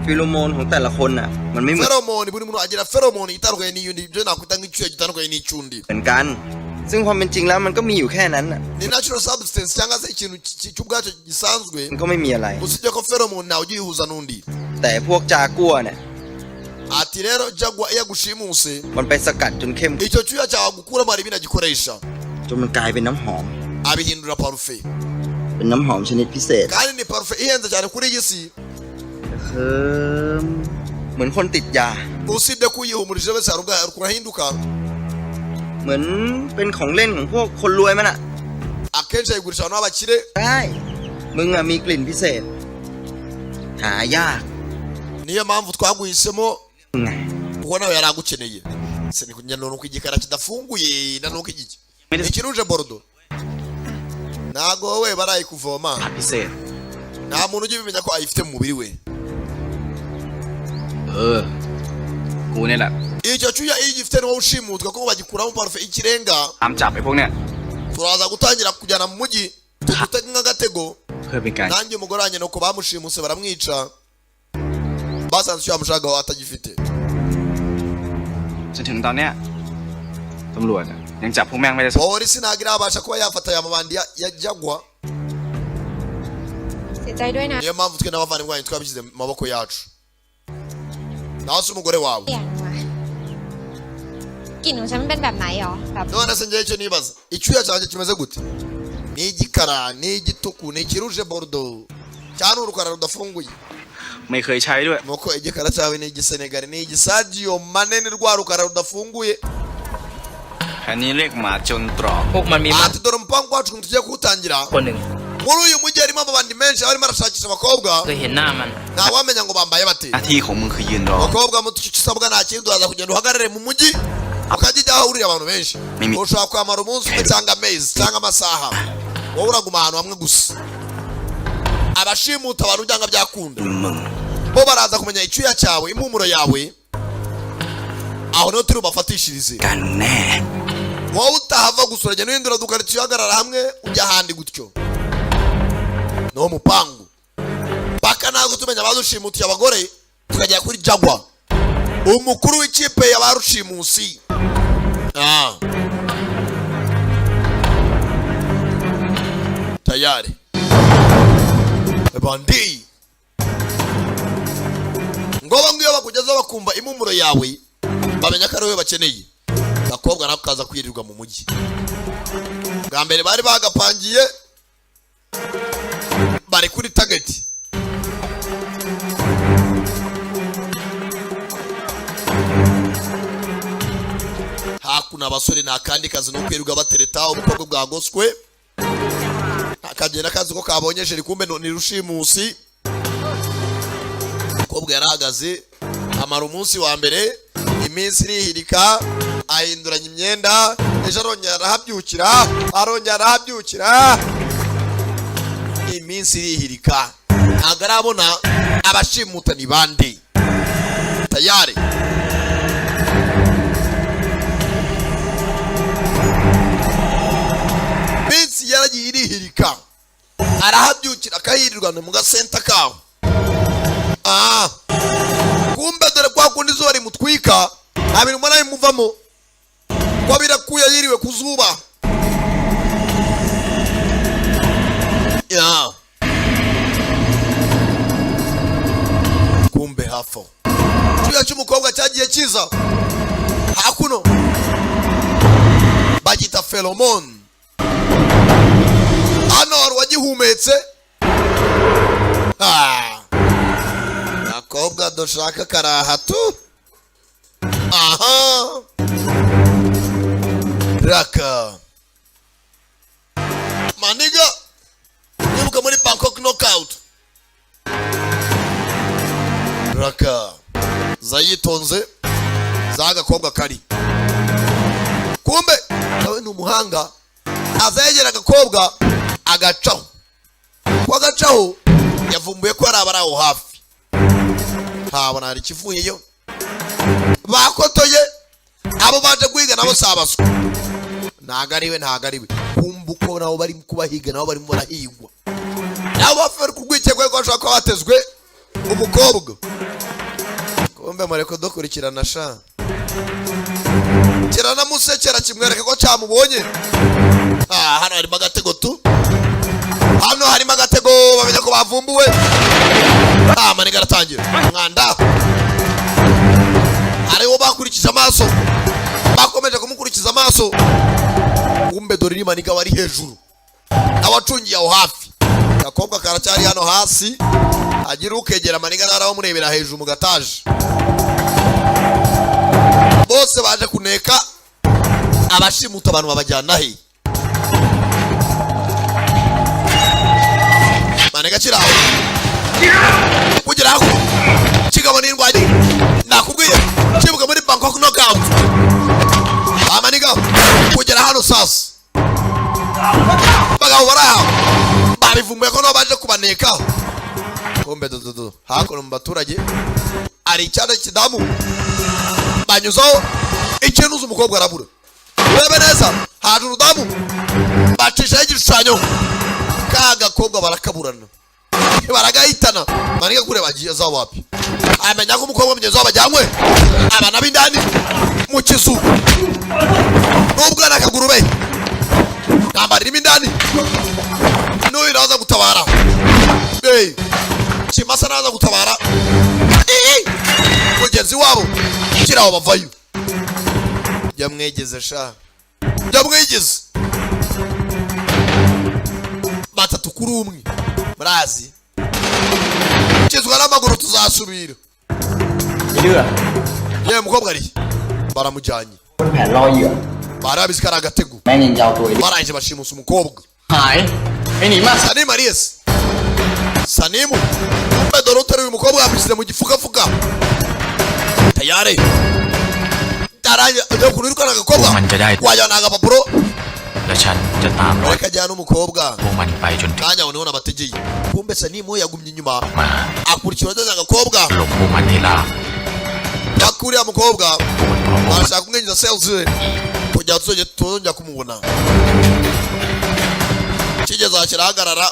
ฟีโรโมนของแต่ละคนอ่ะ มันไม่เหมือน Pheromone, buri muntu agira pheromone itandukanye n'iyundi, ibyo nakwita nk'icyuya gitandukanye n'icyundi. เหมือนกัน ซึ่งความเป็นจริงแล้วมันก็มีอยู่แค่นั้นอ่ะ Ni natural substance cyangwa se ikintu cy'ubwacyo gisanzwe. มันก็ไม่มีอะไร Usibye ko pheromone ntawe ujya uyihuza n'undi. แต่พวกจากัวเนี่ย Ati rero Jaguar iyo agushimuse, มันไปสกัดจนเข้ม icyo cyuya cyawe agukuramo hari ibindi agikoresha. จนมันกลายเป็นน้ำหอม Abihindura parufe. เป็นน้ำหอมชนิดพิเศษ Kandi ni parufe ihenze cyane kuri iyi si. เคิมเหมือนคนติดยา Usibye ko uyihumurije wese hari ubwo urahinduka. เหมือนเป็นของเล่นของพวกคนรวยมันอ่ะ Akenshi ayigurisha abantu b'abakire. ใช่ มึงอ่ะมีกลิ่นพิเศษ หายาก Niyo mpamvu twaguhisemo, มึงไง kuko nawe yari agukeneye. Sinikunya nuko igikara kidafunguye na nuko igiki ikiruje borudo ntago wowe barayikuvoma. ผัดพิเศษ Nta muntu ujya ubimenya ko ayifite mu mubiri we. เออ กูเนี่ยแหละ Icyo cyuya iyo ugifite ni wowe ushimutwa kuko bagikuramo parufe ikirenga. ตามจับไอ้พวกเนี่ย Turaza gutangira kujyana mu mujyi tugutege nk'agatego. เพื่อเป็นการ Nanjye umugore wanjye nuko bamushimuse baramwica, basanze icyo bamushagaho atagifite. จนถึงตอนเนี้ยตำรวจอะยังจับพวกแม่งไม่ได้สัก Polisi ntabwo irabasha kuba yafata aya mabandi ya Jagwa. เสียใจด้วยนะ Niyo mpamvu twe n'abavandimwe banyu twabishyize mu maboko yacu, naho se umugore wawe? อย่างวะกลิ่นของฉันมันเป็นแบบไหนหรอ แบบ None se ngewe icyo nibaza, icyuya cyanjye kimeze gute? Ni igikara, ni igituku, ni ikiruje borudo cyangwa ni urukara rudafunguye? ไม่เคยใช้ด้วย Nuko igikara cyawe ni igisenegali, ni igisadio manene, rwa rukara rudafunguye. แผนนี้เรียกหมาจนตรอก พวกมันมีมาก Ati dore umupangu wacu ukuntu tugiye kuwutangira. คนหนึ่ง Muri uyu mujyi harimo amabandi menshi arimo arashakisha abakobwa. เคยเห็นหน้ามัน Ntawamenya ngo bambaye bate. หน้าที่ของมึงคือยืนรอ Abakobwa muto, icyo usabwa nta kindi, uraza kugenda uhagarare mu mujyi ukajya ujya aho ahurira abantu benshi. Mimi. Ushobora kwamara umunsi umwe cyangwa amezi cyangwa amasaha, wowe uraguma ahantu hamwe gusa. Abashimuta abantu byanga byakunda มึง bo baraza kumenya icyuya cyawe, impumuro yawe, aho niho turi bubafatishirize. กันแน่ Wowe utahava gusa, uragenda uhindura dukaritsiye, uhagarara hamwe ujya ahandi gutyo. Niwo mupangu paka ntabwo tumenya abadushimutiye abagore, tukagera kuri Jagwa, umukuru w'ikipe ya ba rushimusi. Ah. Tayari bandi ngo bamwe iyo bakugezeho bakumva impumuro yawe, bamenya ko ari wowe bakeneye. Gakobwa nako kaza kwirirwa mu mujyi bwa mbere bari bagapangiye, bari kuri target. Hakuno abasore nta kandi kazi ni ukwirirwa batereta ubukobwa bwagoswe, akagenda kazi ko kabonye jeri, kumbe ni rushimusi. Umukobwa yarahagaze amara umunsi wa mbere, iminsi irihirika, ahinduranya imyenda, ejo arongera arahabyukira, arongera arahabyukira, iminsi irihirika, ntabwo arabona abashimuta ni bande. Tayari iminsi yaragiye irihirika, arahabyukira akahirirwa, ni mu gasenta kaho. Ah, kumbe dore kwa kundi izuba rimutwika, nta bintu mbona bimuvamo ko birakuye, yiriwe ku zuba ya. Kumbe hafi aho icyuya cy'umukobwa cyagiye kiza hakuno. Bagita pheromone. Hano hari uwagihumetse. Ah. Gakobwa dushaka karaha tu. Aha, raka maniga, nibuka muri Bangkok Knockout. Raka zayitonze za gakobwa kari kumbe nawe ni umuhanga, azegera agakobwa agacaho. Ko agacaho, yavumbuye ko hari abari aho hafi. Ntabona hari ikivuyeyo. Bakotoye abo baje guhiga nabo si abaswa. Ntago ari we, ntago ari we. Kumva uko nabo bari kubahiga, nabo barimo barahigwa, nabo bapfa bari kurwikekwa ko bashobora kuba batezwe umukobwa. Kumbe mureke dukurikirana sha, kiranamusekera, kimwereka ko cyamubonye. Ah, hano harimo agatego tu, hano harimo agatego. Bamenya ko bavumbuwe. Ah, maniga aratangira umwanda. Hariho bakurikije amaso, bakomeje kumukurikiza amaso. Kumbe dore iri maniga wari hejuru nawe acungiye aho hafi. Agakobwa karacyari hano hasi, agira ukegera maniga nawe aramurebera hejuru mu gataje. Bose baje kuneka abashimuta abantu babajyana he. Maniga kiri aho kugera aho kigabo n'indwanyi nakubwiye kibuga muri Bangkok Knockout. Amaniga kugera hano sasa, bagabo bari aho babivumbuye ko nabo baje kubaneka. Kumbe dododo hakuno mu baturage hari icyana kidamu banyuzaho ikintu uzi umukobwa arabura. Urebe neza, haje urudamu bacishaho igishushanyo ka gakobwa, barakaburana, baragahitana. Maniga kureba agiye za wapi, amenya ko umukobwa mugenzi wabo ajyanywe. Abana b'indani mu kizu n'ubwana akagurube, ntambara irimo indani. N'uyu naza gutabara. Hey, kimasa naza gutabara. Eh, mugenzi wabo kiraho bavayo. Jya mwegeze sha, jya mwegeze. Batatu kuri umwe murazi kizwa n'amaguru, tuzasubira. Yewe, mukobwa ari baramujyanye. แผนล่อเหยื่อ Barabizi ko ari agatego. แม่งยังยาวตัวอีก Barangije bashimusa umukobwa. หาย ไอ้หนีมา Sanimu ariyesi Sanimu. Kumbe dore uteruye umukobwa yamushyize mu gifukafuka tayari tarangiye dore ukuntu wirukana agakobwa. มันจะได้ wajyana agapapuro. และฉันจะตามรอย reka ajyana umukobwa. พวกมันไปจนถึง Kanya aho niho nabategeye. Kumbe Sanimu yagumye inyuma, มา akurikira ageze agakobwa. หลบพวกมันให้ลาบ Akuriya mukobwa ปวดเพราะพวกมัน arashaka kumwinjiza sales kugira ngo tuzongere tuzongera kumubona. Kigeze aha kirahagarara,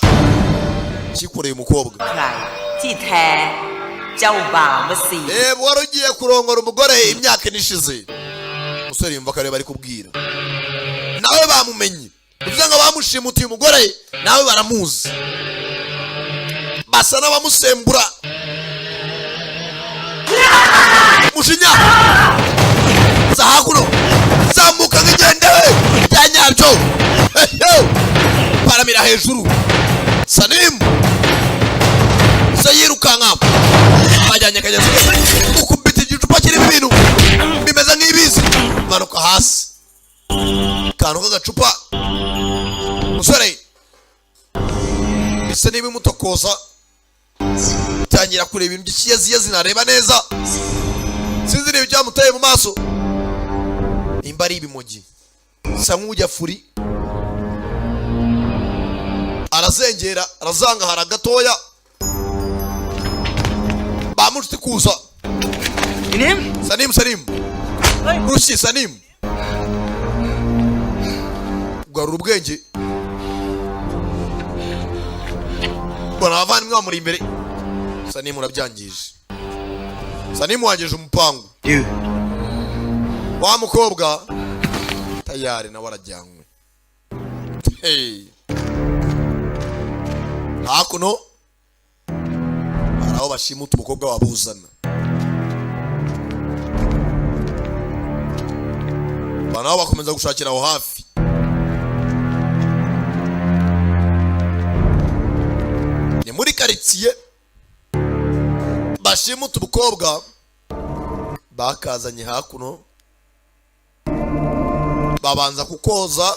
kikoreye umukobwa. ใครที่แท้เจ้าบ่าวเมื่อสี่ Reba wari ugiye kurongora umugore imyaka 4 ishize. Umusore yumva ko ariwe bari kubwira, nawe bamumenye. Bivuze ngo bamushimutiye umugore nawe baramuzi, basa n'abamusembura mushinya. Za hakuno, zamuka nk'igendewe bya nyabyo. Hehe! Paramira hejuru. Sanimu se yirukanka, bajyanye akagezi ukubita igicupa kirimo ibintu bimeze nk'ibizi, manuka hasi akantu k'agacupa. Musore bisa n'ibimutokoza, tangira kureba ibintu by'ikiyaziyazi, nareba neza. Sinzi niba ibyamuteye mu maso nimba ari ibimogi. Sa nk'ujya furi, arazengera, arazangahara gatoya. Bamushuti kuza. Sanimu, Sanimu rushyi, Sanimu ugarura ubwenge. Mbona abavandimwe bamuri imbere. Sanimu urabyangije, Sanimu wangije umupangu wa mukobwa. Tayari nawe arajyanywe. Hey. Hakuno hari aho bashimuta umukobwa wabuzana. Ba nabo bakomeza gushakira aho hafi. Ni muri karitsiye bashimuta ubukobwa, bakazanye hakuno, babanza kukoza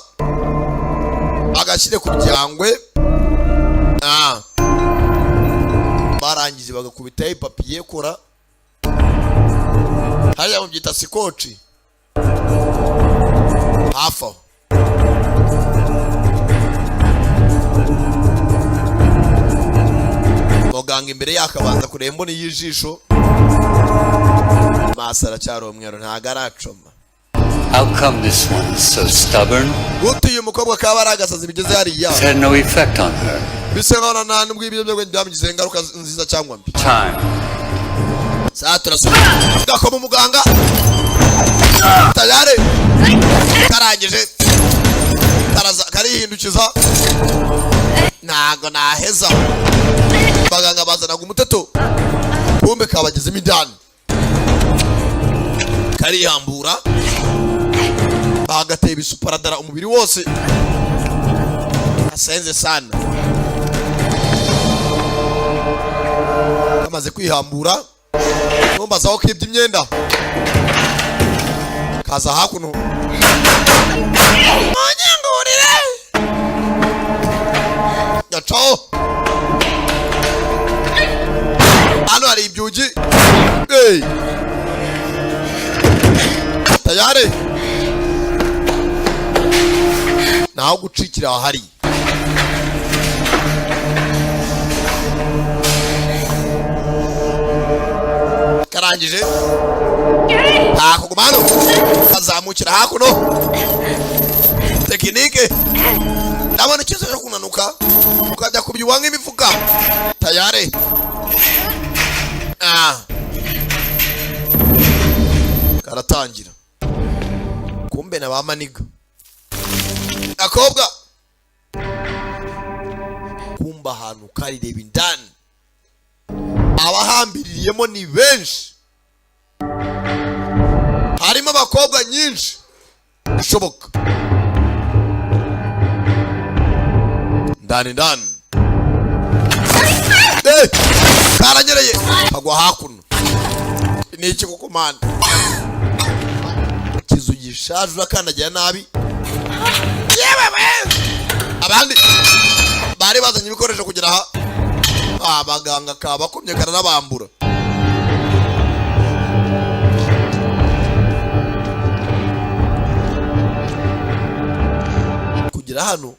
agashyire ku byangwe. Barangije bagakubitaho ipapiye kora hariya mubyita scotch hafi aho. Muganga imbere yakabanza kureba imboni y'ijisho, amaso aracyari umweru, ntago aracoma. How come this one's so stubborn? Gute uyu mukobwa kaba ari agasazi bigeze hariya? It's had no effect on her. Bisa nkaho nta nubwo ibiyobyabwenge byamugizeho ingaruka nziza cyangwa mbi. Time. Saa turasubira gakoma umuganga tayari karangije karaza karihindukiza, ntago naheza. Abaganga bazanaga umuteto, kumbe kabagezemo indani, karihambura, bagateye ibisuparadara umubiri wose, asenze sana. Kamaze kwihambura, numbaza aho kibye imyenda, kaza hakuno, munyingurire, gacaho. Hano hari ibyugi. Hey! Tayari naho gucikira ahari karangije, nta hano, kazamukira hakuno. Tekinike, ndabona ikibazo cyo kunanuka ukajya kubyuha nk'imifuka. Tayari karatangira. Kumbe na ba maniga akobwa, kumba ahantu karireba indani, abahambiririyemo ni benshi, harimo abakobwa nyinshi bishoboka. Ndani ndani. Karanyereye kagwa hakuno. Ni iki koko mana? Ikizu gishaje, urakandagira nabi. Yewe we! Abandi bari bazanye ibikoresho kugira aha, abaganga kabakomye karanabambura. Kugera hano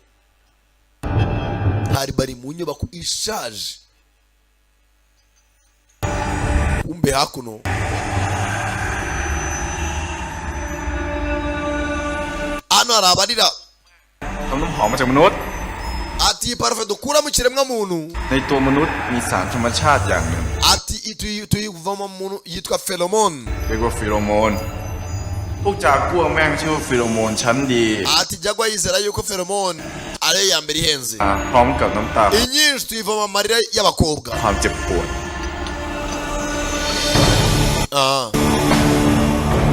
hari bari mu nyubako ishaje, kumbe hakuno hano hari abarira. ทำน้ำหอมมาจากมนุษย์ Ati iyi parufe dukura mu kiremwa muntu. ในตัวมนุษย์มีสารธรรมชาติอย่างหนึ่ง Ati tuyivamo mu muntu yitwa pheromone. เรียกว่าฟีโรโมน พวกจากัวแม่งชื่อว่าฟีโรโมนชั้นดี Ati Jaguar yizera yuko pheromone ariyo ya mbere ihenze. อ่าพร้อมกับน้ำตา Inyinshi tuyivoma mu marira y'abakobwa. ความเจ็บปวด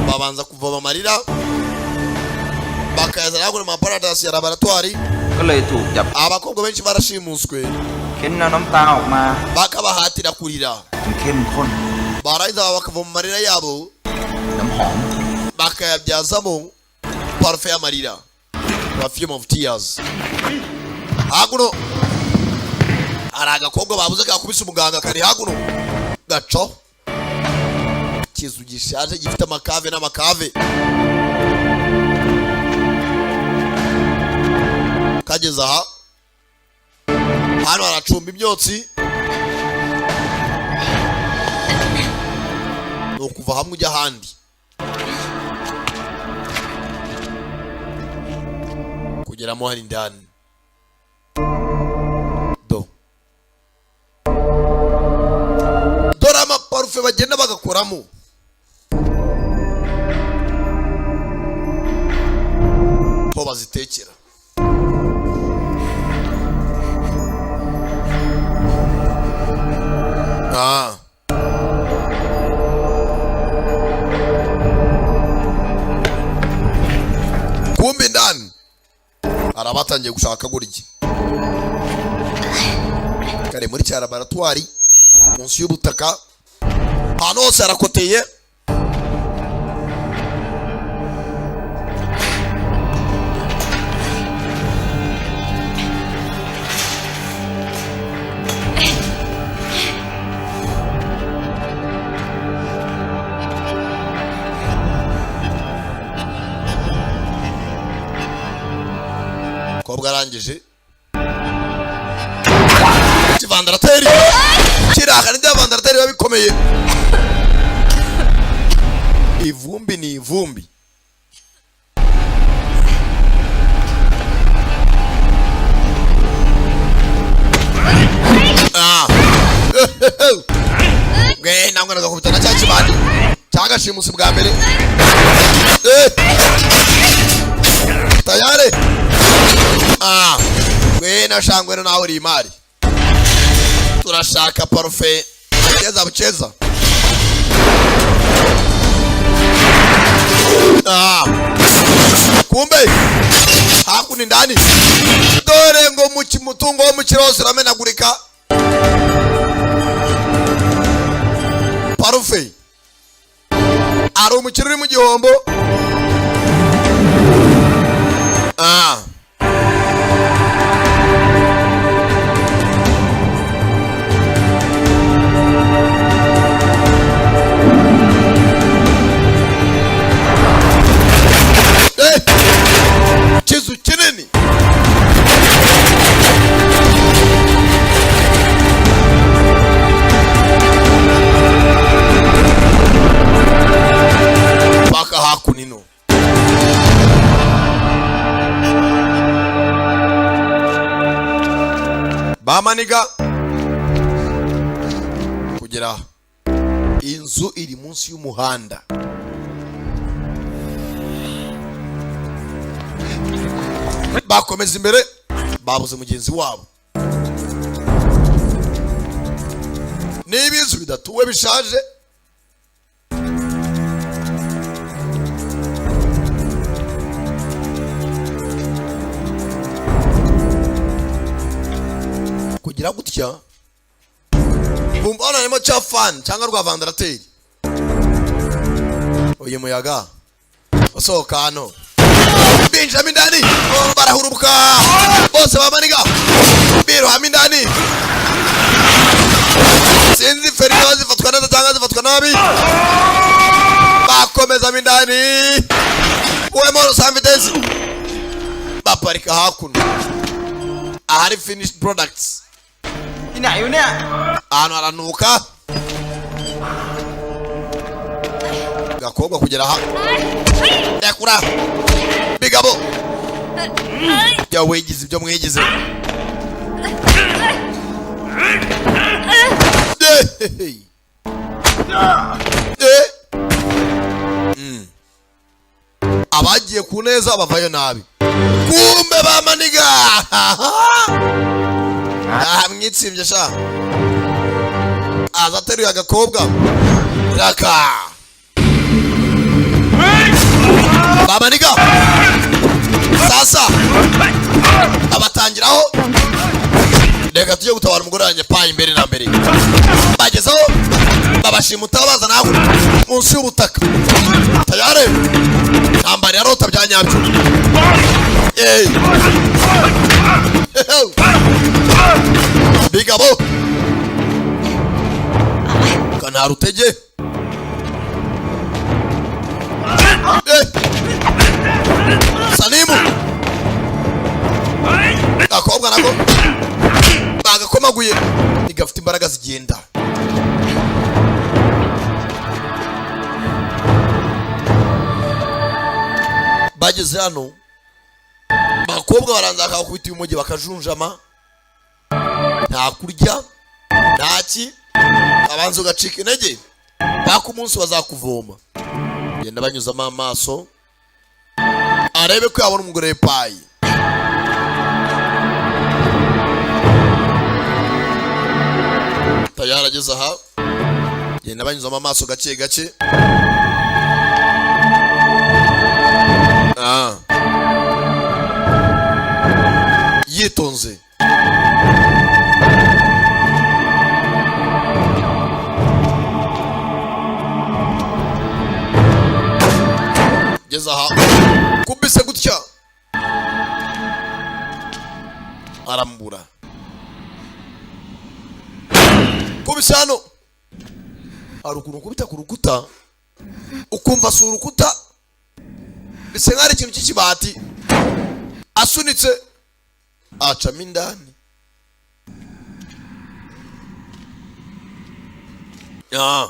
Babanza kuvoma amarira bakayazana hakuno mu maparadasi ya laboratwari. ก็เลยถูกจับ Abakobwa benshi barashimuswe, เค้นเอาน้ำตาออกมา bakabahatira kurira, จนเข้มข้น barangiza bakavoma amarira yabo, น้ำหอม bakayabyazamo parufe y'amarira, perfume of tears. Hakuno hari agakobwa babuze kakubise umuganga, kari hakuno gaco ikizu gishaje gifite amakave n'amakave. Kageze aha hano haracumba imyotsi, ni ukuva hamwe ujya ahandi kugeramo hano indani. Do dore amaparufe bagenda bagakoramo. Ho bazitekera. Kumbe ndani hari abatangiye gushaka gurya. Kareba. Ari muri cya laboratwari munsi y'ubutaka, ahantu hose harakoteye. Umukobwa arangije kivandarateri kiraka, ni bya vandarateri biba bikomeye. Ivumbi ni ivumbi. Ah. Mwe nangwa nagakubita na cya kibandi cyagashimusi bwa mbere. Eh. Tayari. Ah. Mwe na shangwe nawe uri imari. Turashaka parufe. Cheza bucheza. Ah. Kumbe hakuno indani dore ngo mu mutungo wo mu kirose uramenagurika. Parufe ari umukire uri mu gihombo. Ah. Eh! Kizu kinini paka hakunino. Bamaniga kugera inzu iri munsi y'umuhanda. Bakomeza imbere babuze mugenzi wabo. Niba inzu bidatuwe bishaje, kugira gutya bumva harimo cya fan cyangwa rwa vandarateri. Uyu muyaga usohoka hano binjiramo indani barahurubuka bose bamaniga birohamo indani. Sinzi feri zifatwa neza cyangwa zifatwa nabi. Bakomezamo indani uwemo samvitesi baparika hakuno ahari finished products. Ahantu haranuka. Gakobwa kugera aha yakura bigabo bya wegize ibyo mwigize. Abagiye ku neza bavayo nabi. Kumbe bamaniga mwitsibye sha. Aza ateruye agakobwa raka bamaniga sasa abatangiraho. Reka tujye gutabara umugore wanjye pa imbere na mbere. Bagezeho babashimuta baza nawe munsi y'ubutaka. Tayari ntambara yarota bya nyabyo. Eh. Bigabo kanarutege. Eh. Salimu gakobwa nako bagakomaguye igafite imbaraga zigenda. Bageze hano bakobwa baranza akakubita umugi bakajunjama, nta kurya ntaki, abanza ugacika intege paka umunsi bazakuvoma. Genda banyuzamo amaso arebe ko yabona umugore payi. Tayari ageze aha genda banyuzamo amaso gake gake. Ah. Yitonze. Aramubura. Kubisa hano hari ukuntu ukubita ku rukuta ukumva si urukuta, bisa nk'aho ari ikintu cy'ikibati. Asunitse acamo indani. Ah.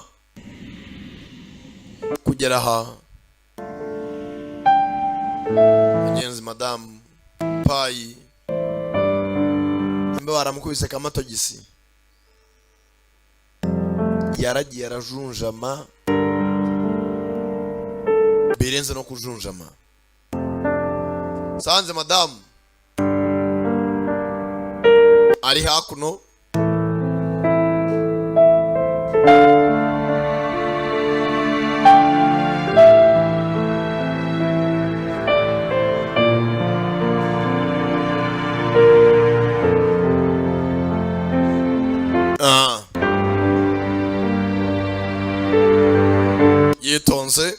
Kugera aha, mugenzi, madamu Payi nimba baramukubise kamatogisi, yaragiye arajunjama birenze no kujunjama. Sanze madamu ari hakuno. Ah. Yitonze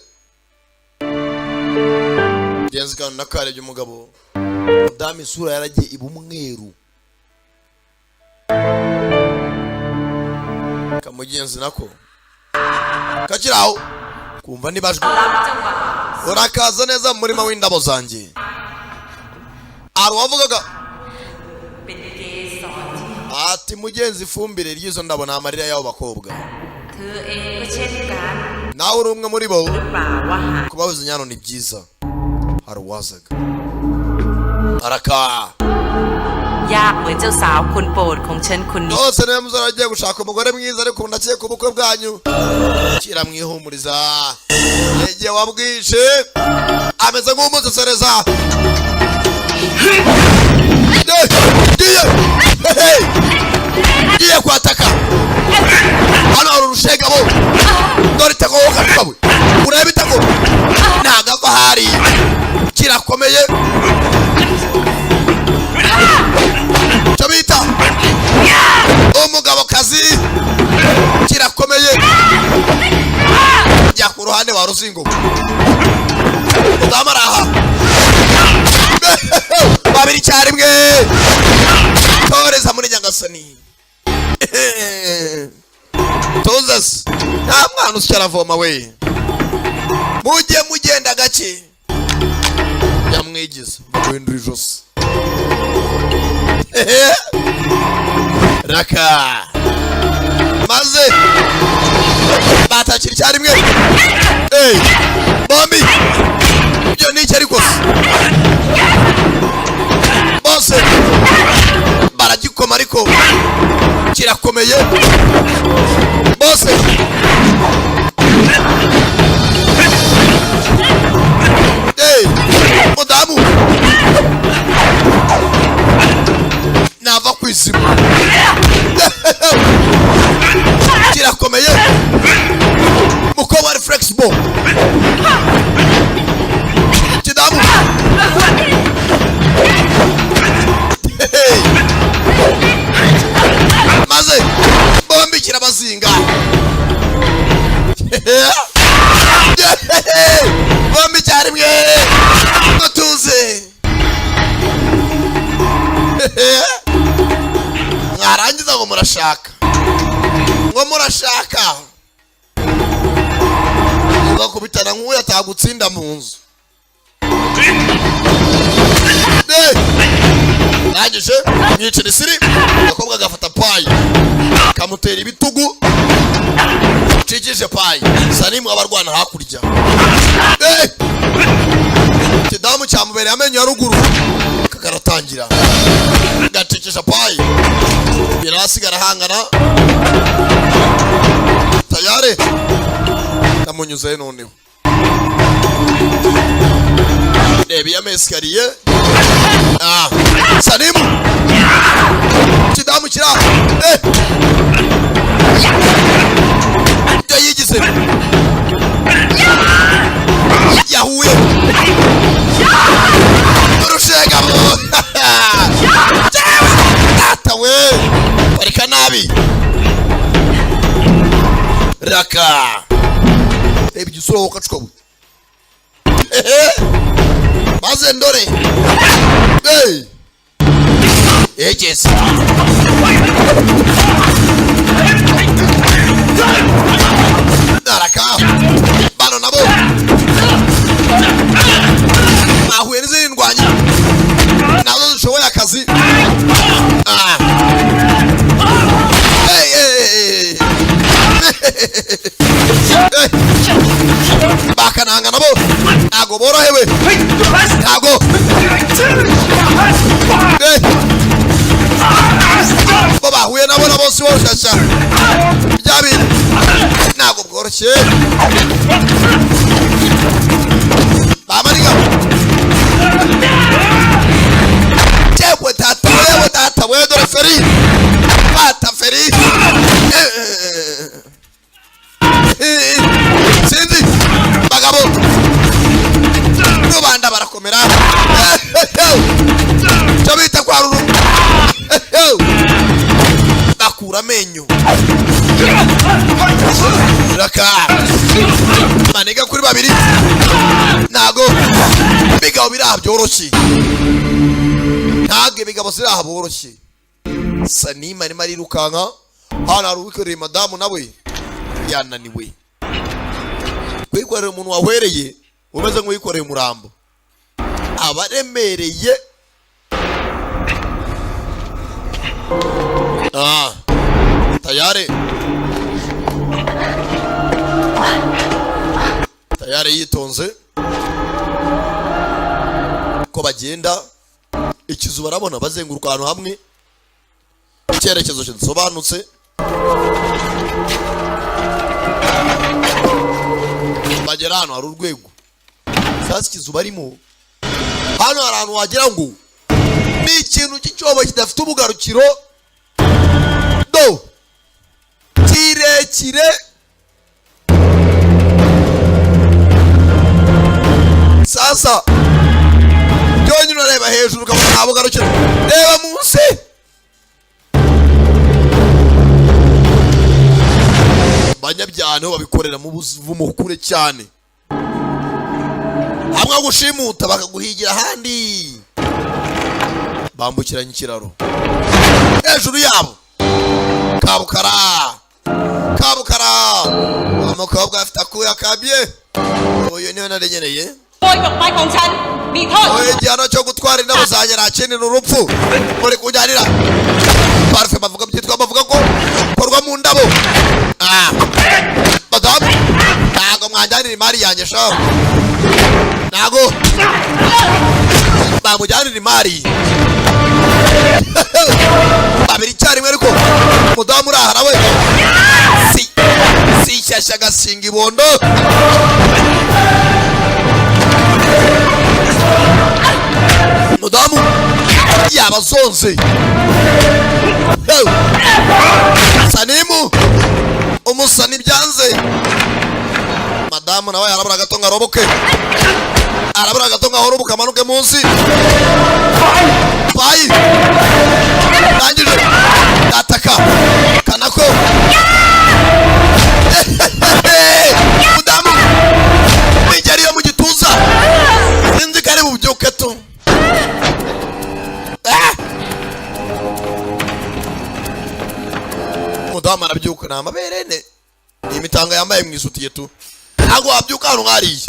genzi kandi nakarebye umugabo. Mudamu isura yaragiye iba umweru. Kamugenzi nako kakiri aho kumva nibajwe. Urakaza neza mu murima w'indabo zanjye. Hari uwavugaga ati: "Mugenzi, ifumbire ry'izo ndabo ni amarira y'abo bakobwa." เธอเองก็เช่นกัน Nawe uri umwe muri bo. หรือเปล่าว่าหาก Kubabuza inyano ni byiza. Hari uwazaga araka. ยากเหมือนเจ้าสาวคนโปรดของฉันคนนี้ Rwose niba musore agiye gushaka umugore mwiza, ariko ndakeka ubukwe bwanyu kiramwihumuriza igihe wabwishe ameze nk'umusesereza. Ngiye, hey! Ngiye kwataka hano hari urushegabo. Dore itako wowe, urebe itako ntago ava ahari, kirakomeye. Icyo bita umugabokazi kirakomeye. Jya ku ruhande wa ruzingo. Mudamu araha babiri icyarimwe. Toreza muri Nyagasani tuzase. Nta mwana usya aravoma we, mujye mugenda gake. Yamwigiza baguhindura ijosi. Raka maze batakira icyarimwe. Hey, bombi ibyo ni iki? Ariko se bose baragikoma, ariko kirakomeye bose. Hey, mudamu nava ku izima, kirakomeye. Mukobwa ari flexible kidamu. Hey! Maze bombi kirabazinga, bombi icyarimwe ngo tuze. Mwarangiza ngo murashaka, ngo murashaka ugakubitana nk'uyu atagutsinda mu nzu. Hey! Ndangije mwicira isiri. Agakobwa gafata Payi kamutera ibitugu cikije Payi. Sanimu abarwana hakurya. Hey! Ikidamu cyamubereye amenyo ya ruguru, kagaratangira gacikisha Payi, birasigara ahangana tayari ndamunyuzeyo. Noneho reba iyo amesikariye. Ah, Sanimu kidamu kira eh ibyo yigize yahuye urushegamo. Data we, parika nabi. Raka reba igisura wowe kacwa we. Maze ndore. Hey! Egeze daraka. Bano nabo bahuye n'izindi ndwanyi nazo zishoboye akazi. Ah. Hey, hey, hey, hey. Bakananga nabo ntago borohewe, ntago. Hey. Bo bahuye nabo, nabo si boroshasha bya bintu, ntabwo bworoshye. Bamaniga, yewe data, wewe data we, dore feri, fata feri. Eh, sinzi bagabo, rubanda barakomera, cyo bita kwa ruru bakura amenyo. Raka maniga kuri babiri, ntago bigabo biraha byoroshye, ntabwo ibigabo ziraha boroshye. Sanima arimo arirukanka hano, hari uwikoreye madamu nawe yananiwe kwikorera. Umuntu wahwereye umeze nk'uwikoreye umurambo, abaremereye. Ah, tayari tayari, yitonze ko bagenda. Ikizu barabona bazenguruka ahantu hamwe, icyerekezo kidasobanutse. Bagera ahantu hari urwego. Sasa ikizu barimo hano, hari ahantu wagira ngo ni ikintu cy'icyobo kidafite ubugarukiro, do kirekire. Sasa byonyine urareba hejuru ukabona nta bugarukiro, reba munsi. Abanyabyaha niho babikorera mu buvumo kure cyane, hamwe gushimuta bakaguhigira ahandi. Bambukiranya ikiraro, hejuru yabo kabukara kabukara. Umukobwa afite akuya kabye, uyu niwe naregereye. โกยดอกไม้ของฉันมีโทษ Oya, igihano cyo gutwara indabo zanjye nta kindi ni urupfu. Muri kujyanira parufe bavuga byitwa, bavuga ko korwa mu ndabo. Ah, madamu, ntago mwanjyanira imari yanjye sha, ntago bamujyanira imari. Babiri icyarimwe, ariko umudamu uraha nawe si ishyashya, agasinga ibondo. Mudamu yabazonze. Hey! Sanimu umusani byanze, madamu nawe arabura gato ngo aroboke, arabura gato ngo ahoroboke amanuke munsi. Payi ndangije ndataka kanako. Mudamu migeri yo mu gituza, sinzi ko ari bubyuke tu. Ah! Umudamu arabyuka, ni amabere ne, ni imitanga yambaye mu isutiye tu, ntabwo wabyuka ahantu nk'hariya.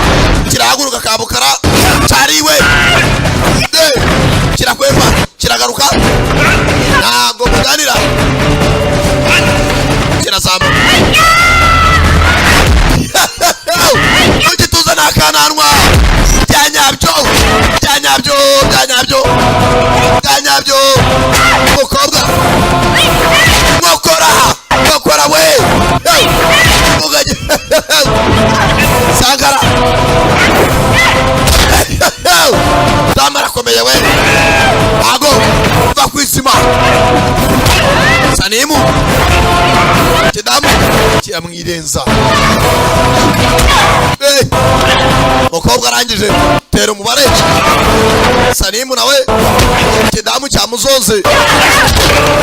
Kirahaguruka kabukara cyariwe. Eh, kirakwepa, kiragaruka, ntabwo muganira, kirazamuka mu gituza ni akananwa bya nyabyo, bya nyabyo, bya nyabyo, bya nyabyo. Umukobwa nkokora, nkokora we. Muganye sankara damu arakomeye we, ntago uva ku izima. Sanimu kidamu kiramwirenza. Hey! Umukobwa arangije tera umubare. Sanimu nawe kidamu cyamuzoze,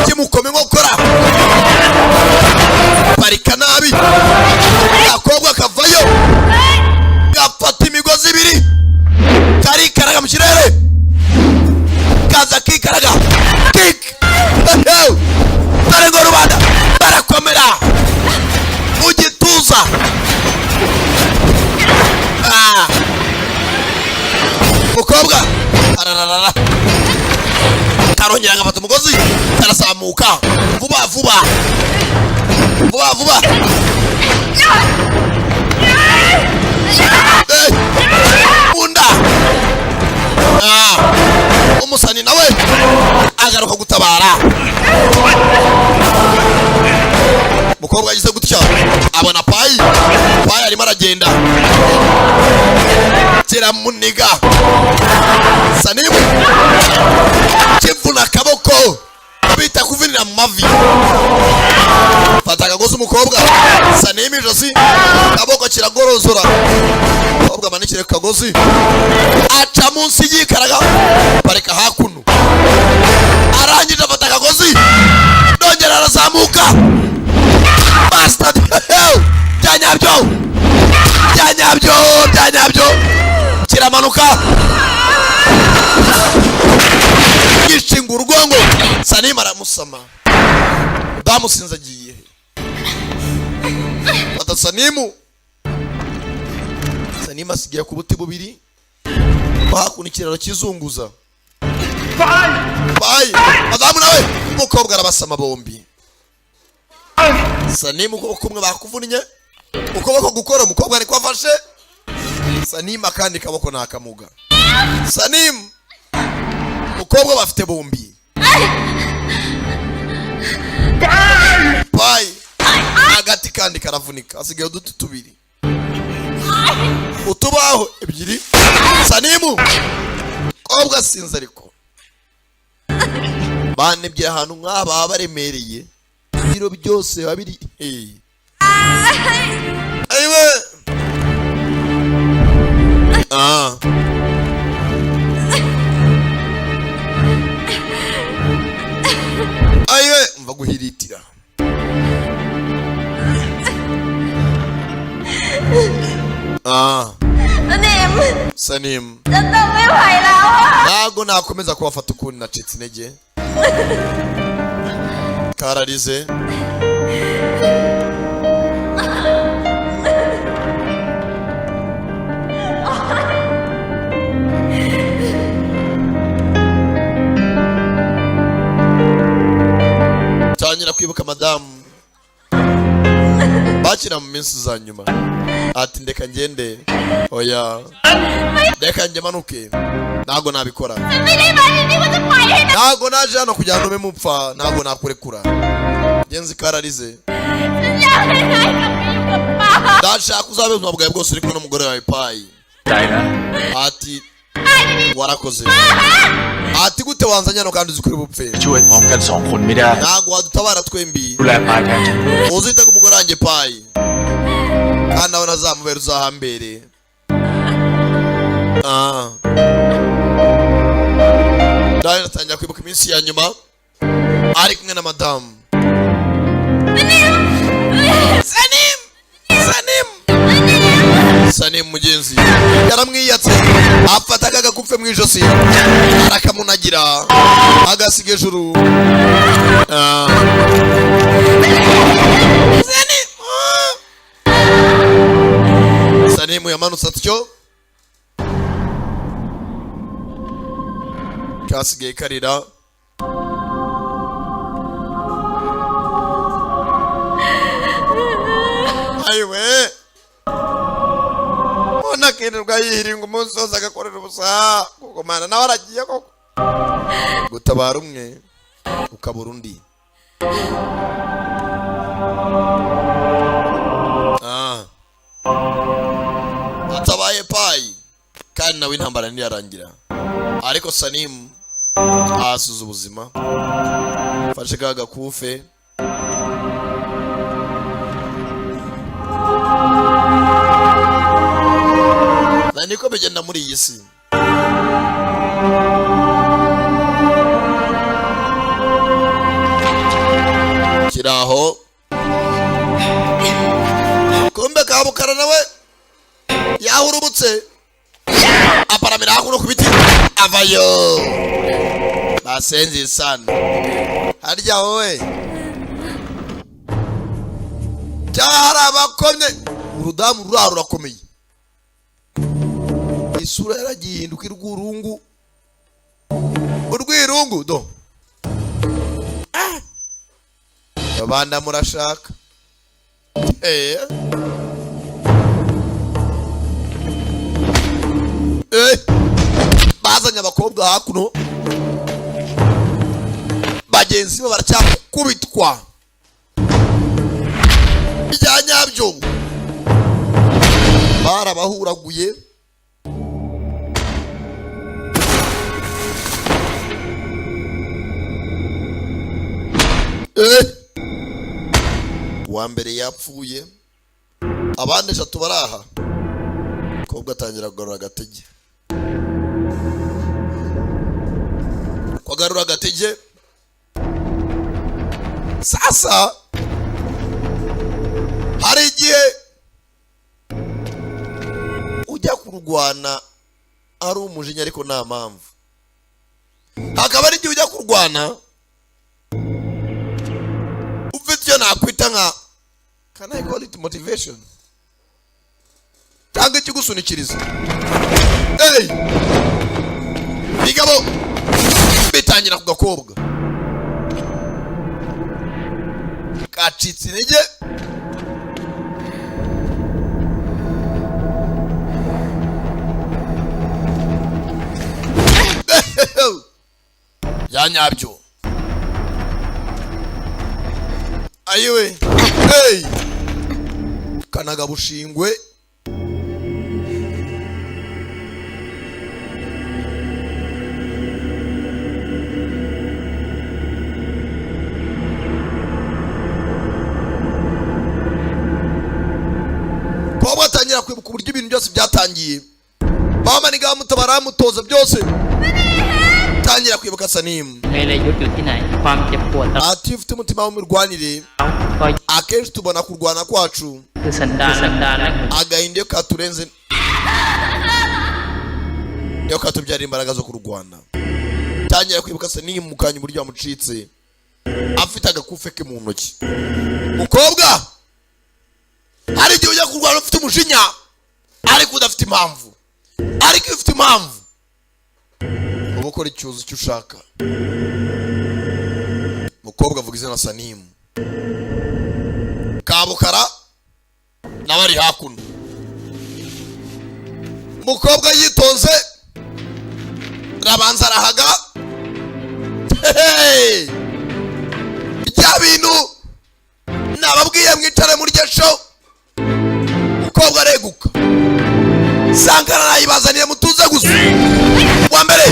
kimukoma inkokora, parika nabi. Akobwa kavayo, gafata imigozi ibiri, karikaraga mu kirere, kaza kikaraga kik. Karongera agafata umugozi, karazamuka vuba vuba vuba vuba. Eh, munda. Ah, umusani nawe agaruka gutabara. Umukobwa yagize gutya abona Payi. Payi arimo aragenda, kiramuniga. Sanimu kivuna akaboko, bita kuvinira mu mavi. Fata akagozi umukobwa Sanimu ijosi, akaboko kiragorozora. Umukobwa amanikire ku kagozi, aca munsi yikaraga, parika hakuno. Arangije afata akagozi, nongera arazamuka. Bastard! Bya nyabyo, bya nyabyo, bya nyabyo! Kiramanuka, gishinga urugongo. Sanima aramusama. Bamusinze agiye fata Sanimu. Sanimu asigaye ku buti bubiri ko hakuno ikiraro kizunguza. Bayi madamu nawe umukobwa arabasama bombi. Sanimu ukuboko kumwe bakuvunnye, ukuboko gukora umukobwa niko afashe Sanimu, akandi kaboko ni akamuga. Sanimu umukobwa bafite bombi. Bayi agati kandi karavunika, hasigaye uduti tubiri, utubaho ebyiri. Sanimu kobwa sinzi, ariko banebye ahantu nk'aha baba baremereye, ibiro byose biba biri. Hey. Ayiwe! Ah. Ayiwe, mva guhiritira. Ah. สนิม Sanim. ฉันทนไม่ไหวแล้วอะ Ntago nakomeza kubafata ukundi, nacitse intege. Kararize. Tangira kwibuka madamu bakira mu minsi za nyuma, ati: "Ndeka ngende, oya, reka njye manuke, ntago nabikora." ฉันไม่ได้มาที่นี่ว่าจะปล่อยให้นะ Ntago naje hano kugira ngo ube mupfa, ntago nakurekura. Genzi kararize. ฉันอยากให้นายกลับไปอยู่กับป้า Ndashaka uzabe ubuzima bwawe bwose uri kumwe n'umugore wawe Payi. ใจนะ Ati: "Warakoze." Ati: "Gute wanzanye hano kandi uzi ko uri bupfe?" ช่วยพร้อมกันสองคนไม่ได้ Ntago wadutabara twembi. ดูแลพายแทนฉันด้วย Uzite ku mugore wanjye Payi, kandi nawe nazamubera uzahambere. Ah. Daniel atangira kwibuka iminsi ya nyuma ari kumwe na madamu Sanim. Sanim, Sanim mugenzi yaramwiyatse, afata akagakufe mu ijosi, arakamunagira, agasiga ejuru. Ah. Sanim! Ah. Sanimu yamanutse atyo, kasigaye karira. Ayiwe, mbona akirirwa yihiringa umunsi wose, agakorera ubusa kuko mana nawe aragiye koko. Gutabara umwe ukabura undi. Ah. Atabaye Payi kandi nawe intambara ntiyarangira, ariko Sanimu ahasize ubuzima. Fashe ka gakufe. Na niko bigenda muri iyi si. Kiraho kumbe Kabukara nawe yahurubutse, aparamira hakuno ku biti, avayo. Basenzi sana harya wowe cyarabakomye. Urudamu ruriya rurakomeye, isura yaragiye ihinduka irwurungu, urwirungu do. Rubanda murashaka. Eh. Eh. Bazanye abakobwa hakuno, bagenzi be baracyakubitwa bya nyabyo, barabahuraguye. Eh. Uwa mbere yapfuye, abandi eshatu bari aha. Umukobwa atangira kugarura agatege, kugarura agatege. Sasa hari igihe ujya kurwana ari umujinya ariko nta mpamvu, hakaba hari igihe ujya kurwana ufite icyo nakwita nka, can I call it motivation, cyangwa ikigusunikiriza. Hey! Bigabo bitangira ku gakobwa kacitse intege. Bya nyabyo, ayiwe, hey! Kanaga bushingwe. Kobwa atangira kwibuka uburyo ibintu byose byatangiye, bamaniga bamutabara, bamutoza byose, tangira kwibuka Sanimu. เมลยุทธอยู่ที่ไหน ความเจ็บปวด Ati iyo ufite umutima w'imirwanire, ก็ akenshi tubona kurwana kwacu คือสันดานสันดานและหัว agahinda iyo katurenze iyo katubyara imbaraga zo kurwana. Tangira kwibuka Sanimu mukanya uburyo yamucitse afite agakufe ke mu ntoki. Mukobwa, hari igihe ujya kurwana ufite umujinya ariko udafite impamvu, ariko iyo ufite impamvu uba ukora icyuzi icyo ushaka. Mukobwa avuga izina Sanimu. Kabukara nawe ari hakuno. Mukobwa yitonze arabanza arahaga. Hey! Bya bintu nababwiye, mwicare muri show. Mukobwa areguka, Sankara nayibazaniye, mutuze gusa. Wa mbere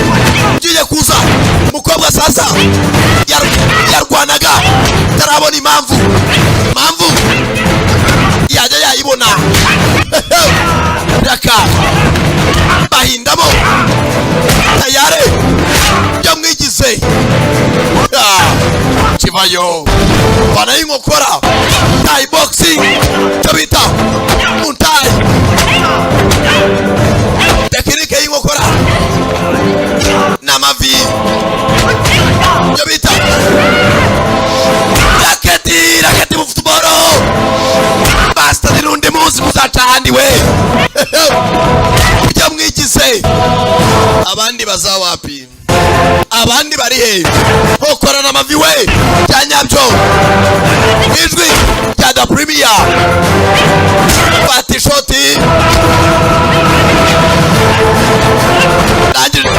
ugiye kuza, umukobwa sasa yarwanaga tarabona impamvu, impamvu yajya yayibona. Raka bahindamo tayare byo mwigize. Ah, kivayo bana y'inkokora, Thai boxing, cyo bita muntai, tekinike y'inkokora n'amavi, byo bita raketi, raketi mu football. Basta, n'undi munsi muzaca ahandi we ibyo mwigize. Abandi bazawapi? Abandi bari he? Hokorana amavi we bya nyabyo. Ijwi rya da premier, fata ishoti, rangije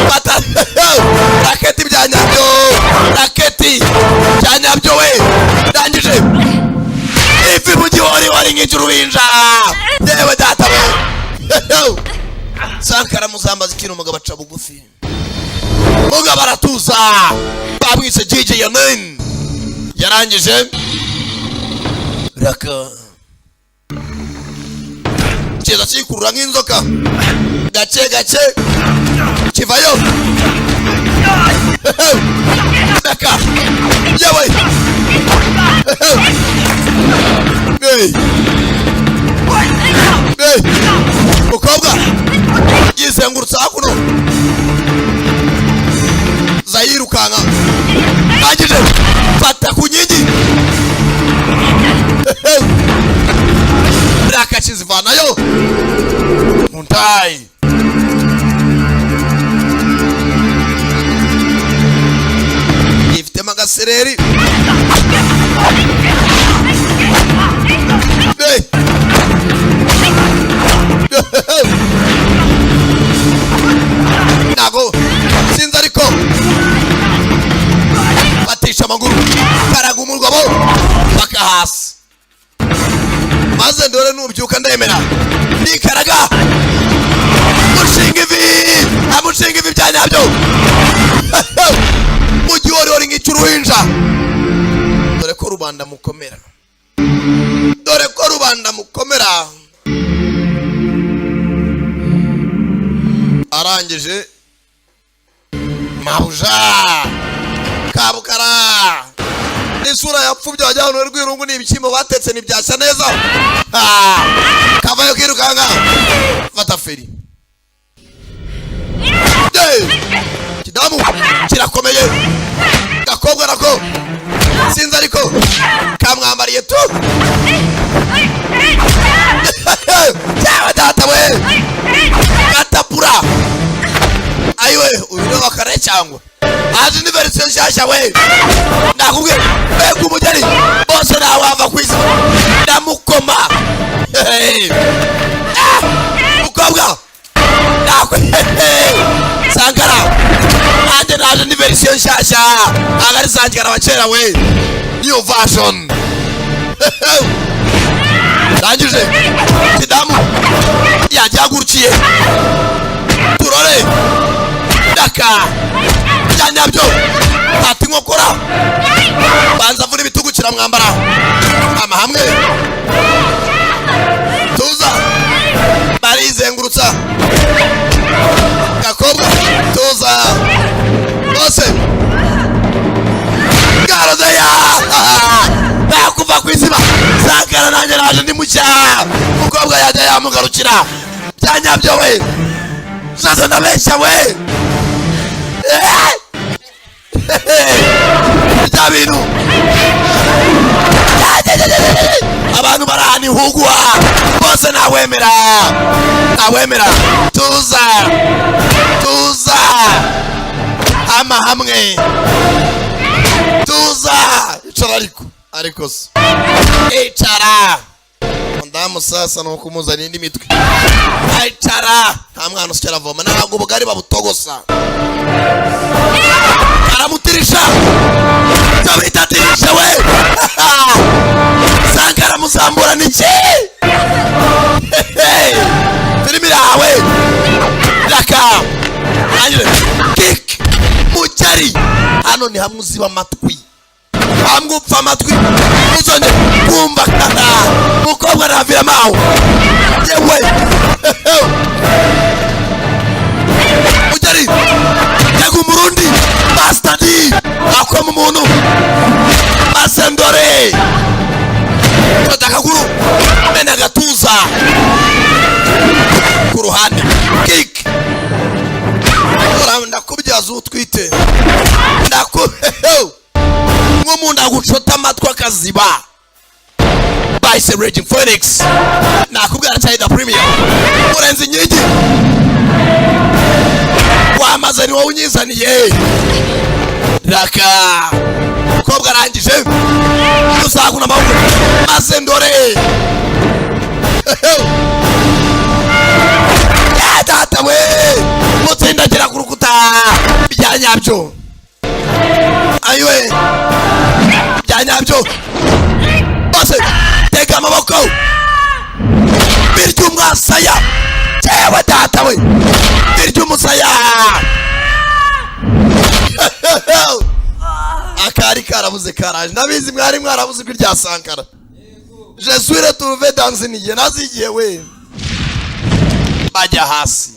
fata raketi bya nyabyo, raketi bya nyabyo we, rangije ifi mu gihorihori nk'icy'uruhinja. Yewe data we, Sankara muzambaza ikintu. Umugabo aca bugufi, mugabo aratuza. Bamwise JJ Yanin. Yarangije raka kiza kikurura nk'inzoka gake gake, kivayo raka. Yewe, hey. Hey. Mukobwa yizengurutsa hakuno, zayirukanka, arangije fata ku nkingi, rakakizivanayo muntayi. Yifitemo agasereri. Hey! Ntago sinzi, ariko batisha amaguru, karaga umurwabo paka hasi, maze ndore nubyuka. Ndemera ndikaraga, mushinga ivi, amushinga ivi bya nyabyo mu gihorihori nk'icy'uruhinja. Dore ko rubanda mukomera, dore ko rubanda mukomera. Arangije mabuja kabukara n'isura yapfubye, wajya ahantu rw'irungu. Ni ibishyimbo batetse, ntibyashya neza. Ah, kavayo kirukanka, fata feri. Hey! Kidamu kirakomeye, gakobwa nako sinzi, ariko kamwambariye tu. Cyangwa data we gatapura. Ayiwe, uyu ni wakare cyangwa azi ni verisiyo nshyashya we. Nakubwiye, mbega umugeri bose ntawava ku isi, ndamukoma. Hey! Ah! Mukobwa nakwe Sankara, nanjye naje ni verisiyo nshyashya, ntabwo ari Sankara wa kera we, new version. Rangije kidamu yagihagurukiye, turore daka bya nyabyo, ati inkokora banza avuna ibitugu, kiramwambara amahame. Tuza, barizengurutsa. Gakobwa tuza, bose garozeya nakuva ku izima. Sankara nanjye naje ndi mushya. Umukobwa yajya yamugarukira bya nyabyo we. Sasa ndabeshya we. Eh! Bya bintu abantu barahana ihugwa bose, ntawemera, ntawemera. Tuza, tuza, hama hamwe, tuza, icara. Ariko se icara mudamu, sasa ni ukumuzanira indi mitwe. Icara, nta mwana usya aravoma, ntabwo ubugari babutogosa. Aramutirisha icyo bita tirisha we. Sankara aramuzambura niki filimi yawe raka kick mugeri. Hano ni hamwe uziba amatwi, hamwe upfa amatwi ntuzongere kumva. Umukobwa ntaviramo aho yewe. Mugeri yega umurundi bastadi akoma umuntu masendore, fata akaguru, mena agatuza ku ruhande, kick. Ndakubyaza utwite, ndaku nk'umuntu agucota amatwi akaziba. Bahise Raging Phoenix, nakubwira cyane the premier urenze inkingi wamaze, ni wowe unyizaniye raka. Umukobwa arangije uzaguna amaboko maze ndore. Ya data we, mutsindagira ku rukuta bya nyabyo. Ayiwe, bya nyabyo bose tega amaboko birya umwasaya. Jewe data we, birya umusaya. Akari karabuze karaje. Ndabizi mwari mwarabuze ijwi rya Sankara. Je suis retrouvé dans une igihe nazigiye we, bajya hasi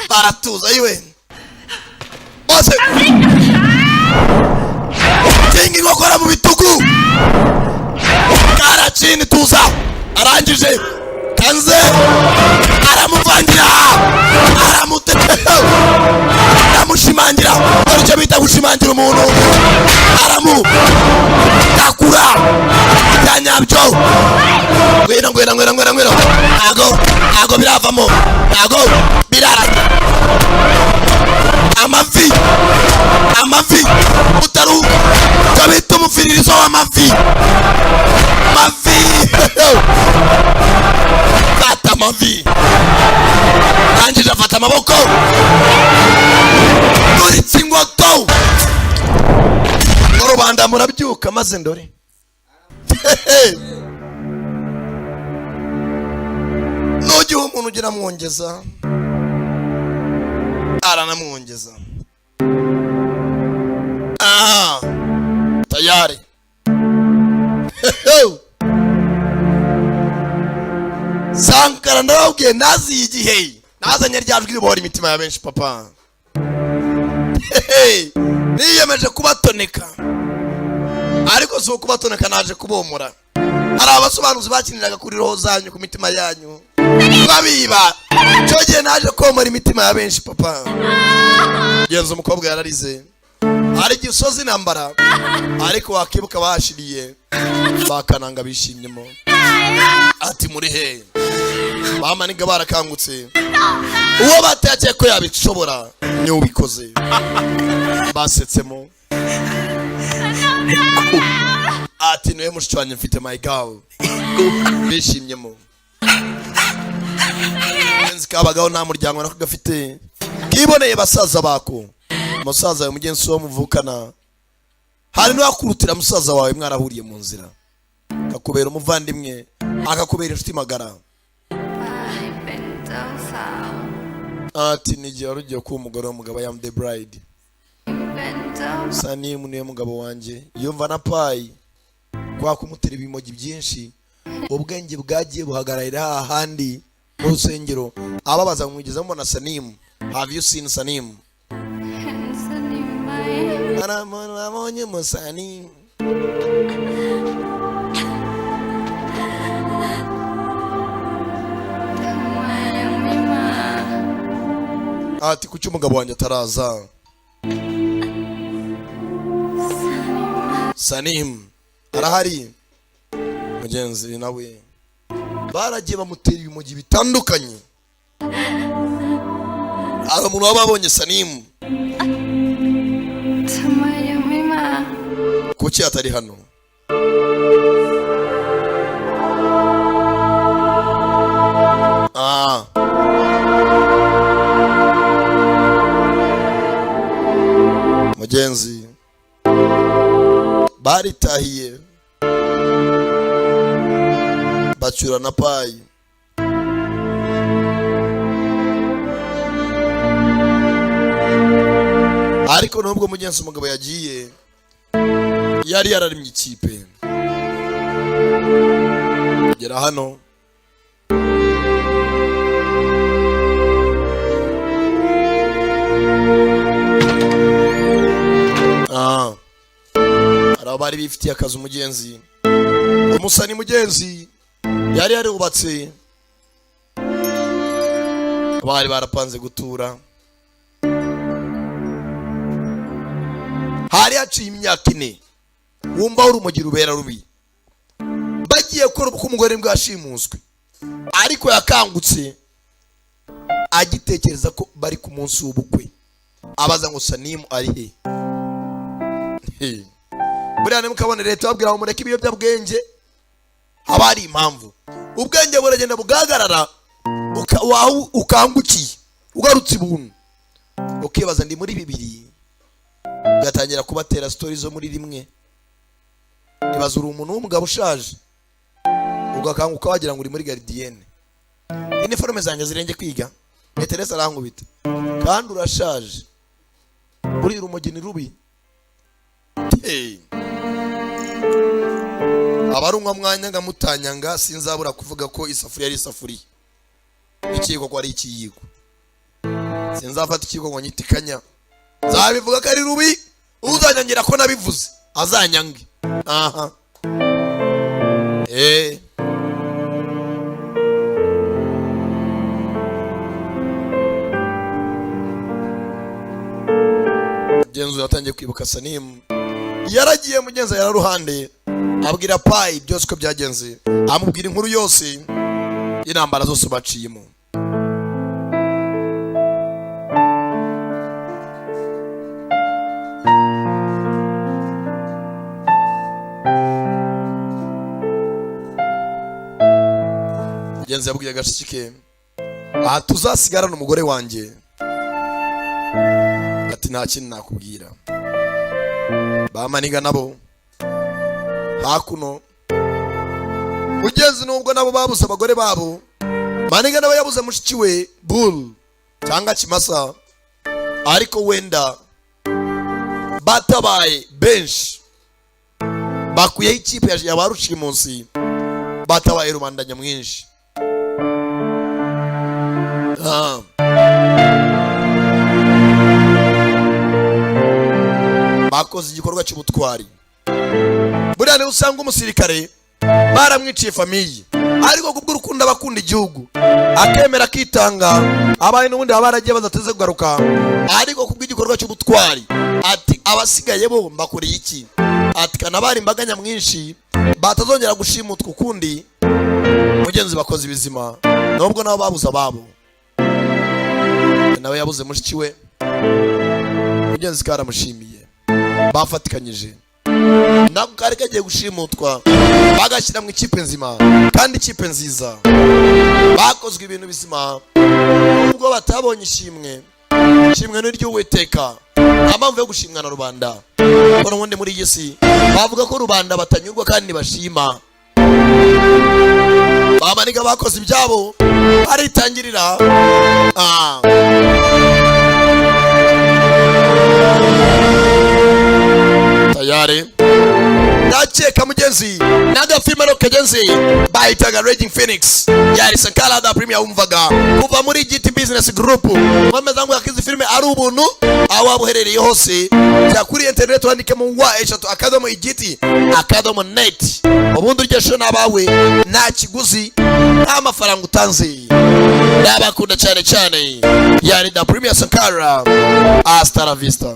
baratuza. Yiwe bose kinga inkokora mu bitugu, karacini tuza. Arangije kanze, aramuvangira, aramute, aramushimangira. Dore icyo bita gushimangira umuntu, aramutakura bya nyabyo. Ngwino, ngwino, ngwino, ngwino, ngwino. Ntago biravamo, ntago birarangira. Amavi, amavi utaru icyo bita umufiririzo w'amavi. Mavi, fata amavi. Arangije afata amaboko, turitse ingoto ngo rubanda murabyuka. Maze ndore nugihe umuntu ugira amwongeza, aranamwongeza. Aha tayari. Sankara, ndababwiye, naziye igihe nazanye rya jwi ribohora imitima ya benshi. Papa niyemeje kubatoneka, ariko si ukubatoneka, naje kubomora. Hari abasobanuzi bakiniraga kuri roho zanyu, ku mitima yanyu, babiba. Icyo gihe naje komora imitima ya benshi. Papa genza umukobwa yararize. Hari igihe usoza intambara, ariko wakibuka bashiriye bakananga bishimyemo. Ati muri he bamaniga barakangutse, uwo batekeye ko yabishobora niwe ubikoze. Basetsemo. Ati niwe mushiki wanjye mfite, my girl. Bishimyemo. Mugenzi kabagaho nta muryango nako gafite, kiboneye basaza bako. Musaza wawe, mugenzi wo muvukana, hari n'uwakurutira musaza wawe mwarahuriye mu nzira, akakubera umuvandimwe, akakubera inshuti magara. เป็นเจ้าสาว Ati ni igihe wari ugiye kuba umugore w'umugabo. I am the bride. เป็นเจ้า Sanimu niwe mugabo wanjye. Yumva na Payi kwa kumutera ibimogi byinshi, ubwenge bwagiye buhagararira hahandi mu rusengero. Ababaza mwigeze mubona Sanimu? Have you seen Sanimu? เห็นสนิมไหม Abonye musani. ทำไมยังไม่มา Ati kuki umugabo wanjye ataraza? Sanimu arahari. Mugenzi nawe baragiye bamutera ibimogi bitandukanye. Hari umuntu waba abonye Sanimu? ทำไมยังไม่มา Kuki atari hano? Ah. Mugenzi baritahiye, bacyura na Payi. Ariko nubwo mugenzi umugabo yagiye, yari yararimye ikipe kugera hano. Ah. Hari abari bifitiye akazi. Umugenzi umusani, mugenzi yari yarubatse, bari barapanze gutura. Hari haciye imyaka 4, wumva urumogi rubera rubi. Bagiye gukora ubukwe, umugore bwashimuswe, ariko yakangutse agitekereza ko bari ku munsi w'ubukwe, abaza ngo Sanimu ari he? He. Buriya nimukabone leta babwira ngo mureke ibiyobyabwenge, haba hari impamvu. Ubwenge buragenda bugahagarara, waho ukangukiye ugarutse ibuntu, ukibaza ndi muri bibiri, ugatangira kubatera story zo muri rimwe. Ibaza uri umuntu w'umugabo ushaje, ugakanguka wagira ngo uri muri gardienne, iniforume zanjye zirenge kwiga, maîtresse arankubita, kandi urashaje. Buriya urumogi ni rubi. Hey. Abarunywa mwanya mutanyanga, sinzabura kuvuga ko isafuriya ari isafuriya, ikiyiko ko ari ikiyiko. Sinzafata ikiyiko ngo nyite ikanya, nzabivuga ko ari rubi. Uzanyangira ko nabivuze azanyange. Aha. Mugenzi yatangiye kwibuka Sanimu yaragiye. Mugenzi yararuhande abwira Payi byose uko byagenze, amubwira inkuru yose y'intambara zose baciyemo. Mugenzi yabwiye agashiki ke, aha tuzasigarana umugore wanjye, ati nta kindi nakubwira. Bamaniga nabo hakuno, mugenzi, nubwo nabo babuze abagore babo, maniga nabo yabuze mushiki we Bull cyangwa Kimasa, ariko wenda batabaye benshi, bakuyeho ikipe ya ba rushimusi, batabaye rubanda nyamwinshi. Ah. Bakoze igikorwa cy'ubutwari. Buriya niba usanga umusirikare baramwiciye famille, ariko kubw'urukundo abakunda igihugu akemera akitanga, abaye n'ubundi baba baragiye badateze kugaruka, ariko kubw'igikorwa cy'ubutwari ati abasigaye bo mbakoreye iki? Ati kanabari imbaga nyamwinshi batazongera gushimutwa ukundi. Mugenzi, bakoze ibizima nubwo nabo babuze ababo. Nawe yabuze mushiki we, mugenzi karamushimiye, bafatikanyije nako kari kagiye gushimutwa, bagashyira mu ikipe nzima kandi ikipe nziza. Bakozwe ibintu bizima nubwo batabonye ishimwe. Ishimwe ni iry'Uwiteka, nta mpamvu yo gushimwa na rubanda, kuko n'ubundi muri iyi si bavuga ko rubanda batanyurwa kandi bashima. Bamaniga bakoze ibyabo aritangirira. Ah. Tayari ndakeka mugenzi n'agafilime no kagenzi bahitaga Raging Phoenix, yari Sankara da Premier wumvaga kuva muri GT Business Group. Nkomeza ngo yakize filime ari ubuntu aho waba uherereye hose. Jya kuri internet wandikemo w3.igiti.net, ubundi uryoshye n'abawe, nta kiguzi, nta mafaranga utanze. Ndabakunda cyane cyane, yari da Premier Sankara. Hasta la vista.